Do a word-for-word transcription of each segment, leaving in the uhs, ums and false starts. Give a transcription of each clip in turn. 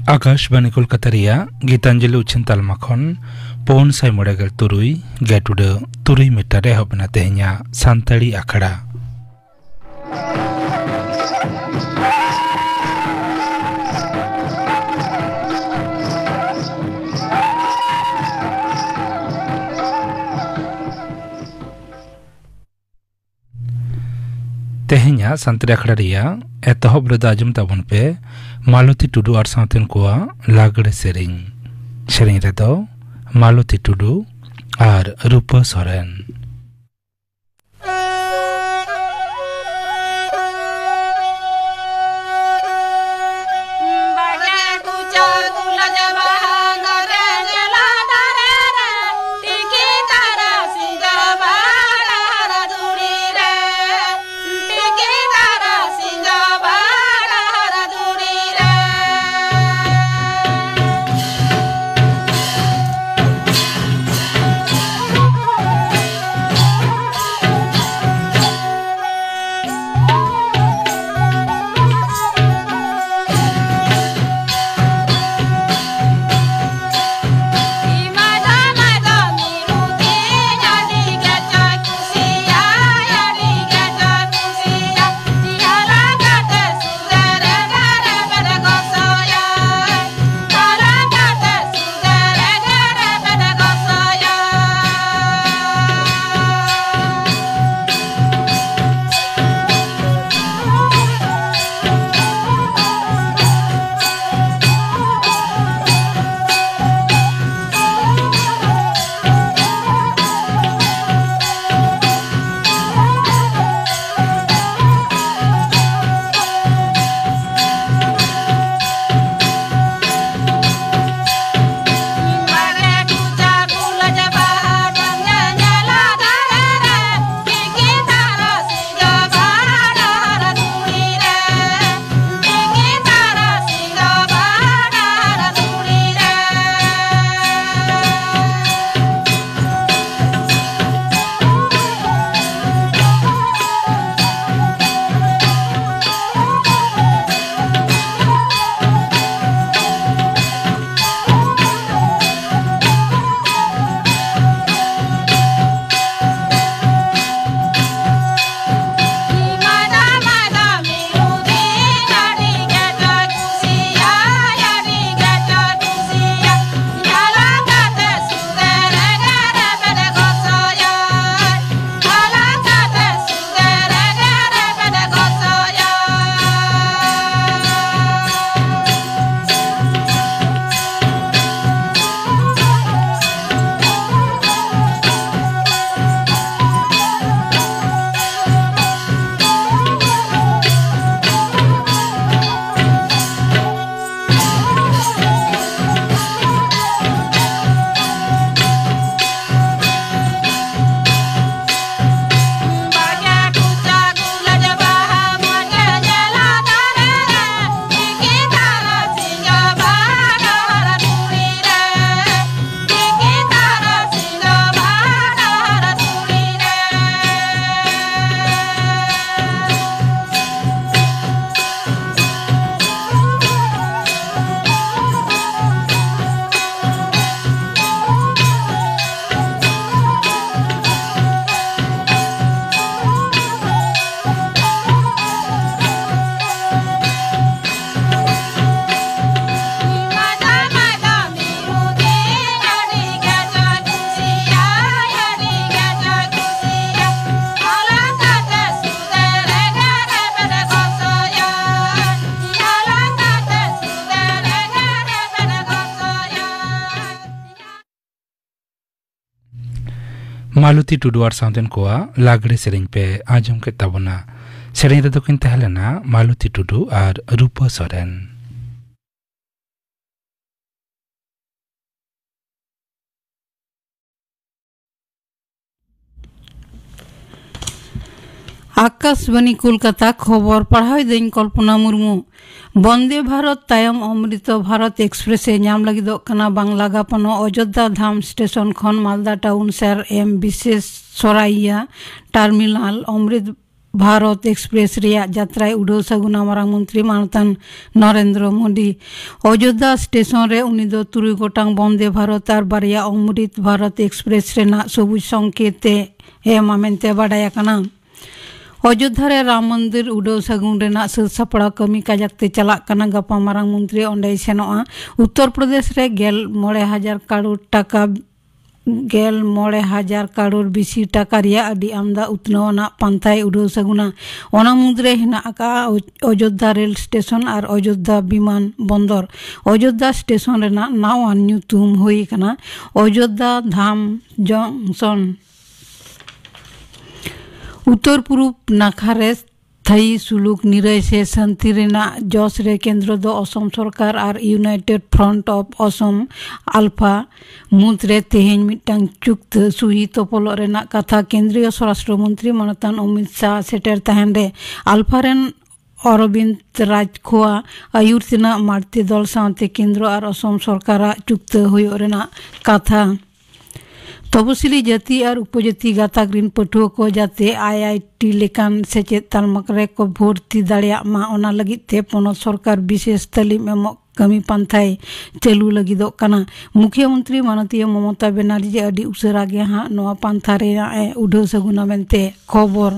ᱟᱠᱟᱥᱵᱟᱱᱤ ᱠᱳᱞᱠᱟᱛᱟ ᱨᱮᱭᱟᱜ ᱜᱤᱛᱟᱧᱡᱚᱞᱤ ᱩᱪᱷᱟᱹᱱ ᱛᱟᱞᱢᱟ ᱠᱷᱚᱱ ᱯᱩᱱ ᱥᱟᱭ ᱢᱚᱬᱮ ᱜᱮᱞ ᱛᱩᱨᱩᱭ ᱜᱮᱴ ᱩᱰᱟᱹ ᱛᱩᱨᱩᱭ ᱢᱤᱴᱟᱨ ᱨᱮ ᱮᱦᱚᱵ ᱮᱱᱟ ᱛᱮᱦᱮᱧᱟᱜ ᱥᱟᱱᱛᱟᱲᱤ ᱟᱠᱷᱲᱟ᱾ ᱛᱮᱦᱮᱧᱟᱜ ᱥᱟᱱᱛᱟᱲᱤ ᱟᱠᱷᱲᱟ ᱨᱮᱭᱟᱜ ᱮᱛᱚᱦᱚᱵ ᱨᱮᱫᱚ ᱟᱸᱡᱚᱢ ᱛᱟᱵᱚᱱ ᱯᱮ ᱢᱟᱞᱚᱛᱤ ᱴᱩᱰᱩ ᱟᱨ ᱥᱟᱶᱛᱮᱱ ᱠᱚᱣᱟᱜ ᱞᱟᱜᱽᱲᱮ ᱥᱮᱨᱮᱧ᱾ ᱥᱮᱨᱮᱧ ᱨᱮᱫᱚ ᱢᱟᱞᱚᱛᱤ ᱴᱩᱰᱩ ᱟᱨ ᱨᱩᱯᱟᱹ ᱥᱚᱨᱮᱱ᱾ ᱢᱟᱞᱚᱛᱤ ᱴᱩᱰᱩ ᱟᱨ ᱥᱟᱶᱛᱮᱱ ᱠᱚᱣᱟᱜ ᱞᱟᱜᱽᱲᱮ ᱥᱮᱨᱮᱧ ᱯᱮ ᱟᱸᱡᱚᱢ ᱠᱮᱫ ᱛᱟᱵᱚᱱᱟ᱾ ᱥᱮᱨᱮᱧ ᱨᱮᱫᱚ ᱠᱤᱱ ᱛᱟᱦᱮᱸ ᱞᱮᱱᱟ ᱢᱟᱞᱚᱛᱤ ᱴᱩᱰᱩ ᱟᱨ ᱨᱩᱯᱟᱹ ᱥᱚᱨᱮᱱ᱾ ᱟᱠᱟᱥᱵᱟᱱᱤ ᱠᱳᱞᱠᱟᱛᱟ, ᱠᱷᱚᱵᱚᱨ ᱯᱟᱲᱦᱟᱣ ᱮᱫᱟᱹᱧ ᱠᱚᱞᱯᱚᱱᱟ ᱢᱩᱨᱢᱩ᱾ ᱵᱚᱱᱫᱮ ᱵᱷᱟᱨᱚᱛ ᱛᱟᱭᱚᱢ ᱚᱢᱨᱤᱛᱚ ᱵᱷᱟᱨᱚᱛ ᱮᱠᱥᱯᱨᱮᱥ ᱮ ᱧᱟᱢ ᱞᱟᱹᱜᱤᱫᱚᱜ ᱠᱟᱱᱟ ᱵᱟᱝᱞᱟ ᱜᱟᱯᱚᱱᱚ ᱚᱡᱳᱫᱽᱫᱷᱟ ᱫᱷᱟᱢ ᱥᱴᱮᱥᱚᱱ ᱠᱷᱚᱱ ᱢᱟᱞᱫᱟ ᱴᱟᱣᱩᱱ ᱥᱮᱨ ᱮᱢ ᱵᱤᱥᱮᱥ ᱥᱚᱨᱟᱭᱟ ᱴᱟᱨᱢᱤᱱᱟᱞ᱾ ᱚᱢᱨᱤᱛ ᱵᱷᱟᱨᱚᱛ ᱮᱠᱥᱯᱨᱮᱥ ᱨᱮᱭᱟᱜ ᱡᱟᱛᱨᱟᱭ ᱩᱰᱟᱹᱣ ᱥᱟᱹᱜᱩᱱᱟ ᱢᱟᱨᱟᱝ ᱢᱚᱱᱛᱨᱤ ᱢᱟᱱᱚᱛᱟᱱ ᱱᱚᱨᱮᱱᱫᱨᱚ ᱢᱳᱫᱤ᱾ ᱚᱡᱳᱫᱽᱫᱷᱟ ᱥᱴᱮᱥᱚᱱ ᱨᱮ ᱩᱱᱤ ᱫᱚ ᱛᱩᱨᱩᱭ ᱜᱚᱴᱟᱝ ᱵᱚᱱᱫᱮ ᱵᱷᱟᱨᱚᱛ ᱟᱨ ᱵᱟᱨᱭᱟ ᱚᱢᱨᱤᱛ ᱵᱷᱟᱨᱚᱛ ᱮᱠᱥᱯᱨᱮᱥ ᱨᱮᱱᱟᱜ ᱥᱚᱵᱩᱡ ᱥᱚᱝᱠᱮᱛ ᱮ ᱮᱢᱟ ᱢᱮᱱᱛᱮ ᱵᱟᱰᱟᱭ ᱟᱠᱟᱱᱟ᱾ ᱚᱡᱳᱫᱽᱫᱷᱟ ᱨᱮ ᱨᱟᱢ ᱢᱚᱱᱫᱤᱨ ᱩᱰᱟᱹᱣ ᱥᱟᱹᱜᱩᱱ ᱨᱮᱱᱟᱜ ᱥᱟᱹᱛ ᱥᱟᱯᱲᱟᱣ ᱠᱟᱹᱢᱤ ᱠᱟᱡᱟᱠ ᱛᱮ ᱪᱟᱞᱟᱜ ᱠᱟᱱᱟ᱾ ᱜᱟᱯᱟ ᱢᱟᱨᱟᱝ ᱢᱚᱱᱛᱨᱤ ᱚᱸᱰᱮᱭ ᱥᱮᱱᱚᱜᱼᱟ᱾ ᱩᱛᱛᱚᱨ ᱯᱨᱚᱫᱮᱥ ᱨᱮ ᱜᱮᱞ ᱢᱚᱬᱮ ᱦᱟᱡᱟᱨ ᱠᱟᱨᱳᱲ ᱴᱟᱠᱟ, ᱜᱮᱞ ᱢᱚᱬᱮ ᱦᱟᱡᱟᱨ ᱠᱟᱨᱳᱲ ᱵᱮᱥᱤ ᱴᱟᱠᱟ ᱨᱮᱭᱟᱜ ᱟᱹᱰᱤ ᱟᱢᱫᱟ ᱩᱛᱱᱟᱹᱣ ᱟᱱᱟᱜ ᱯᱟᱱᱛᱷᱟᱭ ᱩᱰᱟᱹᱣ ᱥᱟᱹᱜᱩᱱᱟ᱾ ᱚᱱᱟ ᱢᱩᱫᱽᱨᱮ ᱦᱮᱱᱟᱜ ᱟᱠᱟᱫᱼᱟ ᱚᱡ-, ᱚᱡᱳᱫᱽᱫᱷᱟ ᱨᱮᱞ ᱥᱴᱮᱥᱚᱱ ᱟᱨ ᱚᱡᱳᱫᱽᱫᱷᱟ ᱵᱤᱢᱟᱱ ᱵᱚᱱᱫᱚᱨ᱾ ᱚᱡᱳᱫᱽᱫᱷᱟ ᱥᱴᱮᱥᱚᱱ ᱨᱮᱱᱟᱜ ᱱᱟᱣᱟᱱ ᱧᱩᱛᱩᱢ ᱦᱩᱭ ᱟᱠᱟᱱᱟ ᱚᱡᱳᱫᱽᱫᱷᱟ ᱫᱷᱟᱢ ᱡᱚᱝᱥᱚᱱ᱾ ᱩᱛᱛᱚᱨ ᱯᱩᱨᱩᱵ ᱱᱟᱠᱷᱟ ᱨᱮ ᱛᱷᱟᱭᱤ ᱥᱩᱞᱩᱠ ᱱᱤᱨᱟᱹᱭ ᱥᱮ ᱥᱟᱹᱱᱛᱤ ᱨᱮᱱᱟᱜ ᱡᱚᱥ ᱨᱮ ᱠᱮᱱᱫᱨᱚ ᱫᱚ ᱚᱥᱚᱢ ᱥᱚᱨᱠᱟᱨ ᱟᱨ ᱤᱭᱩᱱᱟᱭᱴᱮᱰ ᱯᱷᱨᱚᱱᱴ ᱚᱯᱷ ᱚᱥᱚᱢ, ᱟᱞᱯᱷᱟ, ᱢᱩᱫᱽᱨᱮ ᱛᱮᱦᱮᱧ ᱢᱤᱫᱴᱟᱝ ᱪᱩᱠᱛᱟᱹ ᱥᱩᱦᱤ ᱛᱚᱯᱚᱞᱚᱜ ᱨᱮᱱᱟᱜ ᱠᱟᱛᱷᱟ ᱠᱮᱱᱫᱨᱤᱭᱚ ᱥᱚᱨᱟᱥᱴᱨᱚ ᱢᱚᱱᱛᱨᱤ ᱢᱟᱱᱚᱛᱟᱱ ᱚᱢᱤᱛ ᱥᱟᱦ ᱥᱮᱴᱮᱨ ᱛᱟᱦᱮᱱ ᱨᱮ ᱟᱞᱯᱷᱟ ᱨᱮᱱ ᱚᱨᱚᱵᱤᱱᱫ ᱨᱟᱡᱽ ᱠᱷᱳᱣᱟ ᱟᱹᱭᱩᱨ ᱛᱮᱱᱟᱜ ᱢᱟᱲᱛᱮ ᱫᱚᱞ ᱥᱟᱶᱛᱮ ᱠᱮᱱᱫᱨᱚ ᱟᱨ ᱚᱥᱚᱢ ᱥᱚᱨᱠᱟᱨᱟᱜ ᱪᱩᱠᱛᱟᱹ ᱦᱩᱭᱩᱜ ᱨᱮᱱᱟᱜ ᱠᱟᱛᱷᱟ᱾ ᱛᱚᱯᱚᱥᱤᱞᱤ ᱡᱟᱹᱛᱤ ᱟᱨ ᱩᱯᱚᱡᱟᱹᱛᱤ ᱜᱟᱛᱟᱠ ᱨᱤᱱ ᱯᱟᱹᱴᱷᱩᱣᱟᱹ ᱠᱚ ᱡᱟᱛᱮ ᱟᱭ ᱟᱭ ᱴᱤ ᱞᱮᱠᱟᱱ ᱥᱮᱪᱮᱫ ᱛᱟᱞᱢᱟ ᱨᱮ ᱠᱚ ᱵᱷᱚᱨᱛᱤ ᱫᱟᱲᱮᱭᱟᱜ ᱢᱟ, ᱚᱱᱟ ᱞᱟᱹᱜᱤᱫ ᱛᱮ ᱯᱚᱱᱚᱛ ᱥᱚᱨᱠᱟᱨ ᱵᱤᱥᱮᱥ ᱛᱟᱹᱞᱤᱢ ᱮᱢᱚᱜ ᱠᱟᱹᱢᱤ ᱯᱟᱱᱛᱷᱟᱭ ᱪᱟᱹᱞᱩ ᱞᱟᱹᱜᱤᱫᱚᱜ ᱠᱟᱱᱟ᱾ ᱢᱩᱠᱷᱭᱟᱹ ᱢᱚᱱᱛᱨᱤ ᱢᱟᱱᱚᱛᱤᱭᱟᱹ ᱢᱚᱢᱚᱛᱟ ᱵᱮᱱᱟᱨᱡᱤ ᱟᱹᱰᱤ ᱩᱥᱟᱹᱨᱟ ᱜᱮ ᱦᱟᱸᱜ ᱱᱚᱣᱟ ᱯᱟᱱᱛᱷᱟ ᱨᱮᱱᱟᱜ ᱮ ᱩᱰᱷᱟᱹᱣ ᱥᱟᱹᱜᱩᱱᱟ ᱢᱮᱱᱛᱮ ᱠᱷᱚᱵᱚᱨ᱾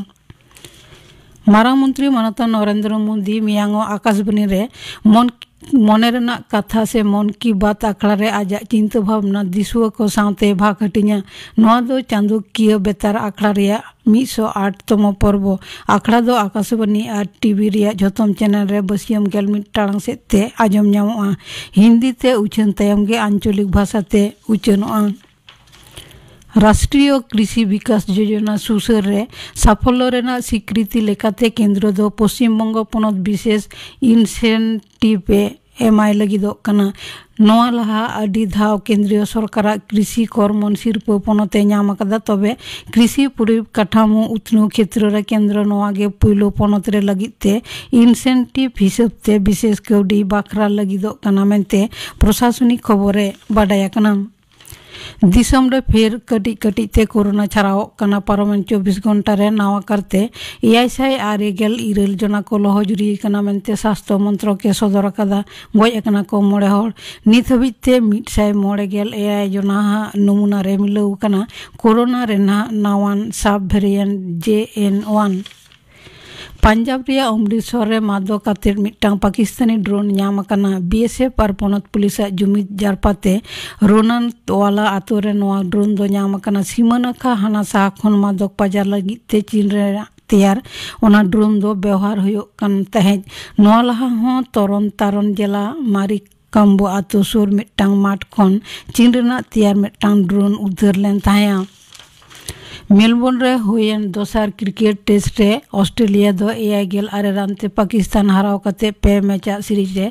ᱢᱟᱨᱟᱝ ᱢᱚᱱᱛᱨᱤ ᱢᱟᱱᱚᱛᱟᱱ ᱱᱚᱨᱮᱱᱫᱨᱚ ᱢᱳᱫᱤ ᱢᱮᱭᱟᱝᱚᱜ ᱟᱠᱟᱥᱵᱟᱱᱤ ᱨᱮ ᱢᱚᱱ, ᱢᱚᱱᱮ ᱨᱮᱱᱟᱜ ᱠᱟᱛᱷᱟ ᱥᱮ ᱢᱚᱱ ᱠᱤ ᱵᱟᱛ ᱟᱠᱷᱲᱟ ᱨᱮ ᱟᱡᱟᱜ ᱪᱤᱱᱛᱟᱹ ᱵᱷᱟᱵᱽᱱᱟ ᱫᱤᱥᱩᱣᱟᱹ ᱠᱚ ᱥᱟᱶᱛᱮ ᱵᱷᱟᱜᱽ ᱦᱟᱹᱴᱤᱧᱟ᱾ ᱱᱚᱣᱟ ᱫᱚ ᱪᱟᱸᱫᱳᱠᱤᱭᱟᱹ ᱵᱮᱛᱟᱨ ᱟᱠᱷᱲᱟ ᱨᱮᱭᱟᱜ ᱢᱤᱫ ᱥᱚ ᱟᱴ ᱛᱚᱢᱚ ᱯᱚᱨᱵᱚ᱾ ᱟᱠᱷᱲᱟ ᱫᱚ ᱟᱠᱟᱥᱵᱟᱱᱤ ᱟᱨ ᱴᱤᱵᱷᱤ ᱨᱮᱭᱟᱜ ᱡᱷᱚᱛᱚᱢ ᱪᱮᱱᱮᱞ ᱨᱮ ᱵᱟᱹᱥᱭᱟᱹᱢ ᱜᱮᱞ ᱢᱤᱫ ᱴᱟᱲᱟᱝ ᱥᱮᱫ ᱛᱮ ᱟᱸᱡᱚᱢ ᱧᱟᱢᱚᱜᱼᱟ᱾ ᱦᱤᱱᱫᱤ ᱛᱮ ᱩᱪᱷᱟᱹᱱ ᱛᱟᱭᱚᱢ ᱜᱮ ᱟᱧᱪᱚᱞᱤᱠ ᱵᱷᱟᱥᱟ ᱛᱮ ᱩᱪᱷᱟᱹᱱᱚᱜᱼᱟ᱾ ᱨᱟᱥᱴᱨᱤᱭᱚ ᱠᱨᱤᱥᱤ ᱵᱤᱠᱟᱥ ᱡᱳᱡᱚᱱᱟ ᱥᱩᱥᱟᱹᱨ ᱨᱮ ᱥᱟᱯᱷᱚᱞᱞᱚ ᱨᱮᱱᱟᱜ ᱥᱤᱠᱨᱤᱛᱤ ᱞᱮᱠᱟᱛᱮ ᱠᱮᱱᱫᱨᱚ ᱫᱚ ᱯᱚᱥᱪᱤᱢ ᱵᱚᱝᱜᱚ ᱯᱚᱱᱚᱛ ᱵᱤᱥᱮᱥ ᱤᱱᱥᱮᱱᱴᱤᱵᱷ ᱮ ᱮᱢᱟᱭ ᱞᱟᱹᱜᱤᱫᱚᱜ ᱠᱟᱱᱟ᱾ ᱱᱚᱣᱟ ᱞᱟᱦᱟ ᱟᱹᱰᱤ ᱫᱷᱟᱣ ᱠᱮᱱᱫᱨᱤᱭᱚ ᱥᱚᱨᱠᱟᱨᱟᱜ ᱠᱨᱤᱥᱤ ᱠᱚᱨ ᱢᱚᱱ ᱥᱤᱨᱯᱟᱹ ᱯᱚᱱᱚᱛ ᱮ ᱧᱟᱢ ᱟᱠᱟᱫᱟ, ᱛᱚᱵᱮ ᱠᱨᱤᱥᱤ ᱯᱚᱨᱤᱠᱟᱴᱷᱟᱢᱳ ᱩᱛᱱᱟᱹᱣ ᱠᱷᱮᱛᱨᱚ ᱨᱮ ᱠᱮᱱᱫᱨᱚ ᱱᱚᱣᱟ ᱜᱮ ᱯᱩᱭᱞᱩ ᱯᱚᱱᱚᱛ ᱨᱮ ᱞᱟᱹᱜᱤᱫ ᱛᱮ ᱤᱱᱥᱮᱱᱴᱤᱵᱷ ᱦᱤᱥᱟᱹᱵ ᱛᱮ ᱵᱤᱥᱮᱥ ᱠᱟᱹᱣᱰᱤ ᱵᱟᱠᱷᱨᱟ ᱞᱟᱹᱜᱤᱫᱚᱜ ᱠᱟᱱᱟ ᱢᱮᱱᱛᱮ ᱯᱨᱚᱥᱟᱥᱚᱱᱤᱠ ᱠᱷᱚᱵᱚᱨ ᱨᱮ ᱵᱟᱰᱟᱭ ᱟᱠᱟᱱᱟ᱾ ᱫᱤᱥᱚᱢ ᱨᱮ ᱯᱷᱮᱨ ᱠᱟᱹᱴᱤᱡ ᱠᱟᱹᱴᱤᱡ ᱛᱮ ᱠᱳᱨᱳᱱᱟ ᱪᱷᱟᱨᱟᱣᱚᱜ ᱠᱟᱱᱟ᱾ ᱯᱟᱨᱚᱢᱮᱱ ᱪᱚᱵᱵᱤᱥ ᱜᱷᱚᱱᱴᱟ ᱨᱮ ᱱᱟᱣᱟ ᱠᱟᱨᱛᱮ ᱮᱭᱟᱭ ᱥᱟᱭ ᱟᱨᱮ ᱜᱮᱞ ᱤᱨᱟᱹᱞ ᱡᱚᱱᱟ ᱠᱚ ᱞᱚᱦᱚᱡᱩᱨᱤ ᱟᱠᱟᱱᱟ ᱢᱮᱱᱛᱮ ᱥᱟᱥᱛᱷᱚ ᱢᱚᱱᱛᱨᱚᱠ ᱮ ᱥᱚᱫᱚᱨ ᱟᱠᱟᱫᱟ᱾ ᱜᱚᱡ ᱟᱠᱟᱱᱟ ᱠᱚ ᱢᱚᱬᱮ ᱦᱚᱲ᱾ ᱱᱤᱛ ᱦᱟᱹᱵᱤᱡ ᱛᱮ ᱢᱤᱫ ᱥᱟᱭ ᱢᱚᱬᱮ ᱜᱮᱞ ᱮᱭᱟᱭ ᱡᱚᱱᱟ ᱦᱟᱜ ᱱᱚᱢᱩᱱᱟ ᱨᱮ ᱢᱤᱞᱟᱹᱣ ᱟᱠᱟᱱᱟ ᱠᱳᱨᱳᱱᱟ ᱨᱮᱱᱟᱜ ᱱᱟᱣᱟᱱ ᱥᱟᱵ ᱵᱷᱮᱨᱤᱭᱮᱱᱴ ᱡᱮ ᱮᱱ ᱳᱣᱟᱱ᱾ ᱯᱟᱧᱡᱟᱵᱽ ᱨᱮᱭᱟᱜ ᱚᱢᱨᱤᱛᱥᱚᱨ ᱨᱮ ᱢᱟᱫᱚᱠ ᱟᱛᱮᱫ ᱢᱤᱫᱴᱟᱝ ᱯᱟᱠᱤᱥᱛᱟᱱᱤ ᱰᱨᱳᱱ ᱧᱟᱢ ᱟᱠᱟᱱᱟ᱾ ᱵᱤ ᱮᱥ ᱮᱯᱷ ᱟᱨ ᱯᱚᱱᱚᱛ ᱯᱩᱞᱤᱥᱟᱜ ᱡᱩᱢᱤᱫ ᱡᱟᱨᱯᱟᱛᱮ ᱨᱳᱱᱟᱱᱛ ᱣᱟᱞᱟ ᱟᱛᱳ ᱨᱮ ᱱᱚᱣᱟ ᱰᱨᱳᱱ ᱫᱚ ᱧᱟᱢ ᱟᱠᱟᱱᱟ᱾ ᱥᱤᱢᱟᱹ ᱱᱟᱠᱷᱟ ᱦᱟᱱᱟ ᱥᱟᱦᱟ ᱠᱷᱚᱱ ᱢᱟᱫᱚᱠ ᱯᱟᱡᱟᱨ ᱞᱟᱹᱜᱤᱫ ᱛᱮ ᱪᱤᱱ ᱨᱮᱱᱟᱜ ᱛᱮᱭᱟᱨ ᱚᱱᱟ ᱰᱨᱳᱱ ᱫᱚ ᱵᱮᱣᱦᱟᱨ ᱦᱩᱭᱩᱜ ᱠᱟᱱ ᱛᱟᱦᱮᱸᱫ᱾ ᱱᱚᱣᱟ ᱞᱟᱦᱟ ᱦᱚᱸ ᱛᱚᱨᱚᱱ ᱛᱟᱨᱚᱱ ᱡᱮᱞᱟ ᱢᱟᱨᱤ ᱠᱟᱢᱵᱳ ᱟᱛᱳ ᱥᱩᱨ ᱢᱤᱫᱴᱟᱝ ᱢᱟᱴᱷ ᱠᱷᱚᱱ ᱪᱤᱱ ᱨᱮᱱᱟᱜ ᱛᱮᱭᱟᱨ ᱢᱤᱫᱴᱟᱝ ᱰᱨᱳᱱ ᱩᱫᱽᱫᱷᱟᱹᱨ ᱞᱮᱱ ᱛᱟᱦᱮᱸᱫ᱾ ᱢᱮᱞᱵᱳᱨᱱ ᱨᱮ ᱦᱩᱭᱮᱱ ᱫᱚᱥᱟᱨ ᱠᱨᱤᱠᱮᱴ ᱴᱮᱥᱴ ᱨᱮ ᱚᱥᱴᱨᱮᱞᱤᱭᱟ ᱫᱚ ᱮᱭᱟᱭ ᱜᱮᱞ ᱟᱨᱮ ᱨᱟᱱ ᱛᱮ ᱯᱟᱠᱤᱥᱛᱟᱱ ᱦᱟᱨᱟᱣ ᱠᱟᱛᱮ ᱯᱮ ᱢᱮᱪ ᱟᱜ ᱥᱤᱨᱤᱡᱽ ᱨᱮ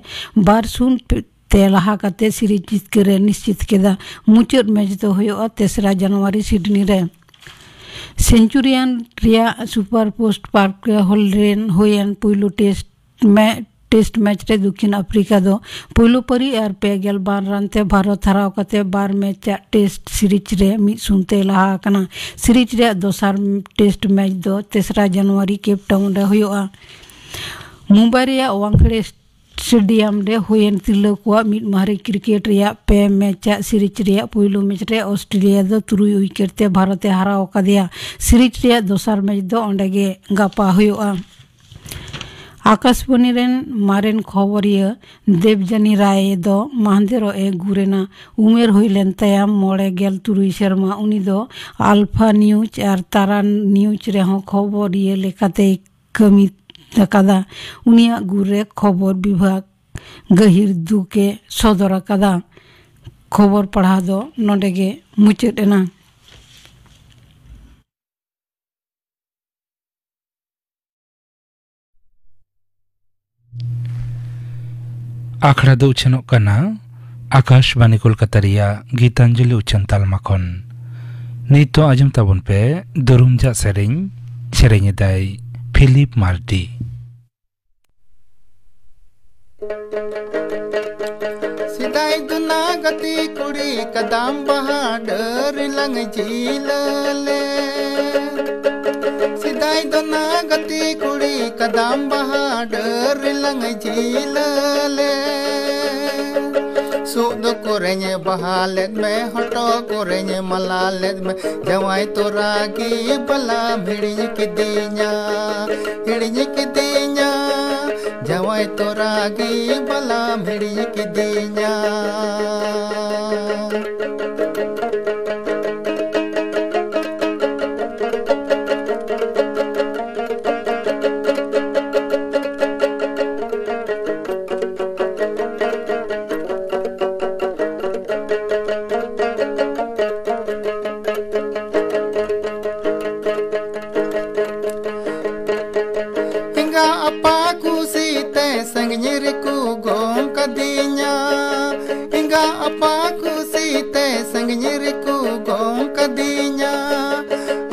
ᱵᱟᱨ ᱥᱩᱱ ᱛᱮ ᱞᱟᱦᱟ ᱠᱟᱛᱮ ᱥᱤᱨᱤᱡᱽ ᱡᱤᱛᱠᱟᱹᱨ ᱮ ᱱᱤᱥᱪᱤᱛ ᱠᱮᱫᱟ᱾ ᱢᱩᱪᱟᱹᱫ ᱢᱮᱪ ᱫᱚ ᱦᱩᱭᱩᱜᱼᱟ ᱛᱮᱥᱨᱟ ᱡᱟᱱᱩᱣᱟᱨᱤ ᱥᱤᱰᱱᱤ ᱨᱮ᱾ ᱥᱮᱱᱪᱩᱨᱤᱭᱟᱱ ᱨᱮᱭᱟᱜ ᱥᱩᱯᱟᱨ ᱯᱳᱥᱴ ᱯᱟᱨᱠ ᱨᱮ ᱦᱚᱞ ᱨᱮᱱ ᱦᱩᱭᱮᱱ ᱯᱩᱭᱞᱩ ᱴᱮᱥᱴ ᱢᱮ-, ᱴᱮᱥᱴ ᱢᱮᱪ ᱨᱮ ᱫᱚᱠᱠᱷᱤᱱ ᱟᱯᱷᱨᱤᱠᱟ ᱫᱚ ᱯᱩᱭᱞᱩ ᱯᱟᱹᱨᱤ ᱟᱨ ᱯᱮ ᱜᱮᱞ ᱵᱟᱨ ᱨᱟᱱ ᱛᱮ ᱵᱷᱟᱨᱚᱛ ᱦᱟᱨᱟᱣ ᱠᱟᱛᱮ ᱵᱟᱨ ᱢᱮᱪ ᱟᱜ ᱴᱮᱥᱴ ᱥᱤᱨᱤᱡᱽ ᱨᱮ ᱢᱤᱫ ᱥᱩᱱ ᱛᱮ ᱞᱟᱦᱟ ᱟᱠᱟᱱᱟ᱾ ᱥᱤᱨᱤᱡᱽ ᱨᱮᱭᱟᱜ ᱫᱚᱥᱟᱨ ᱴᱮᱥᱴ ᱢᱮᱪ ᱫᱚ ᱛᱮᱥᱨᱟ ᱡᱟᱱᱩᱣᱟᱨᱤ ᱠᱮᱯ ᱴᱟᱣᱩᱱ ᱨᱮ ᱦᱩᱭᱩᱜᱼᱟ᱾ ᱢᱩᱢᱵᱟᱭ ᱨᱮᱭᱟᱜ ᱣᱟᱝᱠᱷᱮᱲᱮ ᱥᱴᱮᱰᱤᱭᱟᱢ ᱨᱮ ᱦᱩᱭᱮᱱ ᱛᱤᱨᱞᱟᱹ ᱠᱚᱣᱟᱜ ᱢᱤᱫ ᱢᱟᱦᱟᱨᱤ ᱠᱨᱤᱠᱮᱴ ᱨᱮᱭᱟᱜ ᱯᱮ ᱢᱮᱪ ᱟᱜ ᱥᱤᱨᱤᱡᱽ ᱨᱮᱭᱟᱜ ᱯᱩᱭᱞᱩ ᱢᱮᱪ ᱨᱮ ᱚᱥᱴᱨᱮᱞᱤᱭᱟ ᱫᱚ ᱛᱩᱨᱩᱭ ᱩᱭᱠᱮᱴ ᱛᱮ ᱵᱷᱟᱨᱚᱛ ᱮ ᱦᱟᱨᱟᱣ ᱟᱠᱟᱫᱮᱭᱟ᱾ ᱥᱤᱨᱤᱡᱽ ᱨᱮᱭᱟᱜ ᱫᱚᱥᱟᱨ ᱢᱮᱪ ᱫᱚ ᱚᱸᱰᱮ ᱜᱮ ᱜᱟᱯᱟ ᱦᱩᱭᱩᱜᱼᱟ᱾ ᱟᱠᱟᱥᱵᱟᱱᱤ ᱨᱮᱱ ᱢᱟᱨᱮᱱ ᱠᱷᱚᱵᱚᱨᱤᱭᱟᱹ ᱫᱮᱵᱽᱡᱟᱱᱤ ᱨᱟᱭ ᱫᱚ ᱢᱟᱦᱫᱮᱨᱚᱜ ᱮ ᱜᱩᱨ ᱮᱱᱟ᱾ ᱩᱢᱮᱨ ᱦᱩᱭ ᱞᱮᱱ ᱛᱟᱭᱟ ᱢᱚᱬᱮ ᱜᱮᱞ ᱛᱩᱨᱩᱭ ᱥᱮᱨᱢᱟ᱾ ᱩᱱᱤ ᱫᱚ ᱟᱞᱯᱷᱟ ᱱᱤᱭᱩᱡᱽ ᱟᱨ ᱛᱟᱨᱟ ᱱᱤᱭᱩᱡᱽ ᱨᱮᱦᱚᱸ ᱠᱷᱚᱵᱚᱨᱤᱭᱟᱹ ᱞᱮᱠᱟᱛᱮᱭ ᱠᱟᱹᱢᱤ ᱟᱠᱟᱫᱟ᱾ ᱩᱱᱤᱭᱟᱜ ᱜᱩᱨ ᱨᱮ ᱠᱷᱚᱵᱚᱨ ᱵᱤᱵᱷᱟᱜᱽ ᱜᱟᱹᱦᱤᱨ ᱫᱩᱠ ᱮ ᱥᱚᱫᱚᱨ ᱟᱠᱟᱫᱟ᱾ ᱠᱷᱚᱵᱚᱨ ᱯᱟᱲᱦᱟᱣ ᱫᱚ ᱱᱚᱰᱮ ᱜᱮ ᱢᱩᱪᱟᱹᱫ ᱮᱱᱟ᱾ ᱟᱠᱷᱲᱟ ᱫᱚ ᱩᱪᱷᱟᱹᱱᱚᱜ ᱠᱟᱱᱟ ᱟᱠᱟᱥᱵᱟᱱᱤ ᱠᱳᱞᱠᱟᱛᱟ ᱨᱮᱭᱟᱜ ᱜᱤᱛᱟᱧᱡᱚᱞᱤ ᱩᱪᱷᱟᱹᱱ ᱛᱟᱞᱢᱟ ᱠᱷᱚᱱ᱾ ᱱᱤᱛ ᱫᱚ ᱟᱸᱡᱚᱢ ᱛᱟᱵᱚᱱ ᱯᱮ ᱫᱩᱨᱩᱢ ᱡᱟᱜ ᱥᱮᱨᱮᱧ᱾ ᱥᱮᱨᱮᱧ ᱮᱫᱟᱭ ᱯᱷᱤᱞᱤᱯ ᱢᱟᱨᱰᱤ᱾ ᱥᱮᱫᱟᱭ ᱫᱚ ᱱᱟ ᱜᱟᱛᱮ ᱠᱩᱲᱤ ᱠᱟᱫᱟᱢ ᱵᱟᱦᱟ ᱰᱟᱹᱨ ᱞᱟᱝ ᱡᱤᱞᱟᱹᱞᱮ᱾ ᱥᱮᱫᱟᱭ ᱫᱚ ᱱᱟ ᱜᱟᱛᱮ ᱠᱩᱲᱤ ᱠᱟᱫᱟᱢ ᱵᱟᱦᱟ ᱰᱟᱹᱨ ᱞᱟᱝ ᱡᱤᱞᱟᱹᱞᱮ᱾ ᱥᱩᱫ ᱠᱚᱨᱮᱧ ᱵᱟᱦᱟ ᱞᱮᱫ ᱢᱮ, ᱦᱚᱴᱚᱜ ᱠᱚᱨᱮᱧ ᱢᱟᱞᱟ ᱞᱮᱫ ᱢᱮ, ᱡᱟᱶᱟᱭ ᱛᱚᱨᱟ ᱜᱮ ᱵᱟᱞᱟᱢ ᱦᱤᱲᱤᱧ ᱠᱤᱫᱤᱧᱟ, ᱦᱤᱲᱤᱧ ᱠᱤᱫᱤᱧᱟ, ᱡᱟᱶᱟᱭ ᱛᱚᱨᱟ ᱜᱮ ᱵᱟᱞᱟᱢ ᱦᱤᱲᱤᱧ ᱠᱤᱫᱤᱧᱟ᱾ ᱮᱸᱜᱟ ᱟᱯᱟ ᱠᱩᱥᱤᱛᱮ ᱥᱟᱺᱜᱤᱧ ᱨᱮᱠᱚ ᱜᱚᱝ ᱠᱟᱫᱤᱧᱟ᱾ ᱮᱸᱜᱟ ᱟᱯᱟ ᱠᱩᱥᱤᱛᱮ ᱥᱟᱺᱜᱤᱧ ᱨᱮᱠᱚ ᱜᱚᱝ ᱠᱟᱫᱤᱧᱟ᱾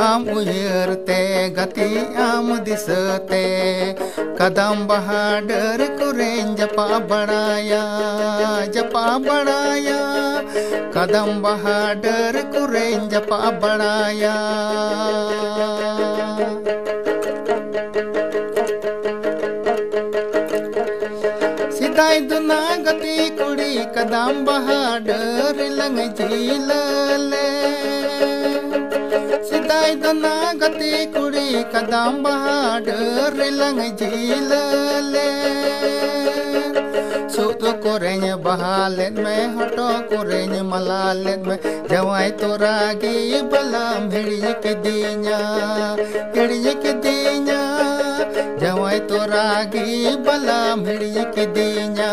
ᱟᱢ ᱩᱭᱦᱟᱹᱨ ᱛᱮ ᱜᱟᱛᱮ ᱟᱢ ᱫᱤᱥᱟᱹᱛᱮ ᱠᱟᱫᱟᱢ ᱵᱟᱦᱟ ᱰᱟᱹᱨ ᱠᱚᱨᱮᱧ ᱡᱟᱯᱟᱜ ᱵᱟᱲᱟᱭᱟ, ᱡᱟᱯᱟᱜ ᱵᱟᱲᱟᱭᱟ᱾ ᱠᱟᱫᱟᱢ ᱵᱟᱦᱟ ᱰᱟᱹᱨ ᱠᱚᱨᱮᱧ ᱡᱟᱯᱟᱜ ᱵᱟᱲᱟᱭᱟ᱾ ᱥᱮᱫᱟᱭ ᱫᱚ ᱱᱟ ᱜᱟᱛᱮ ᱠᱩᱲᱤ ᱠᱟᱫᱟᱢ ᱵᱟᱦᱟ ᱰᱟᱹᱨ ᱞᱟᱝ ᱡᱤᱞᱟᱹᱞᱮ᱾ ᱥᱮᱫᱟᱭ ᱫᱚ ᱱᱟ ᱜᱟᱛᱮ ᱠᱩᱲᱤ ᱠᱟᱫᱟᱢ ᱵᱟᱦᱟ ᱰᱟᱹᱨ ᱞᱟᱝ ᱡᱤᱞᱟᱹᱞᱮ᱾ ᱥᱩᱫ ᱠᱚᱨᱮᱧ ᱵᱟᱦᱟ ᱞᱮᱫ ᱢᱮ, ᱦᱚᱴᱚᱜ ᱠᱚᱨᱮᱧ ᱢᱟᱞᱟ ᱞᱮᱫ ᱢᱮ, ᱡᱟᱶᱟᱭ ᱛᱚᱨᱟ ᱜᱮ ᱵᱟᱞᱟᱢ ᱦᱤᱲᱤᱧ ᱠᱤᱫᱤᱧᱟ, ᱦᱤᱲᱤᱧ ᱠᱤᱫᱤᱧᱟ, ᱡᱟᱶᱟᱭ ᱛᱚᱨᱟ ᱜᱮ ᱵᱟᱞᱟᱢ ᱦᱤᱲᱤᱧ ᱠᱤᱫᱤᱧᱟ᱾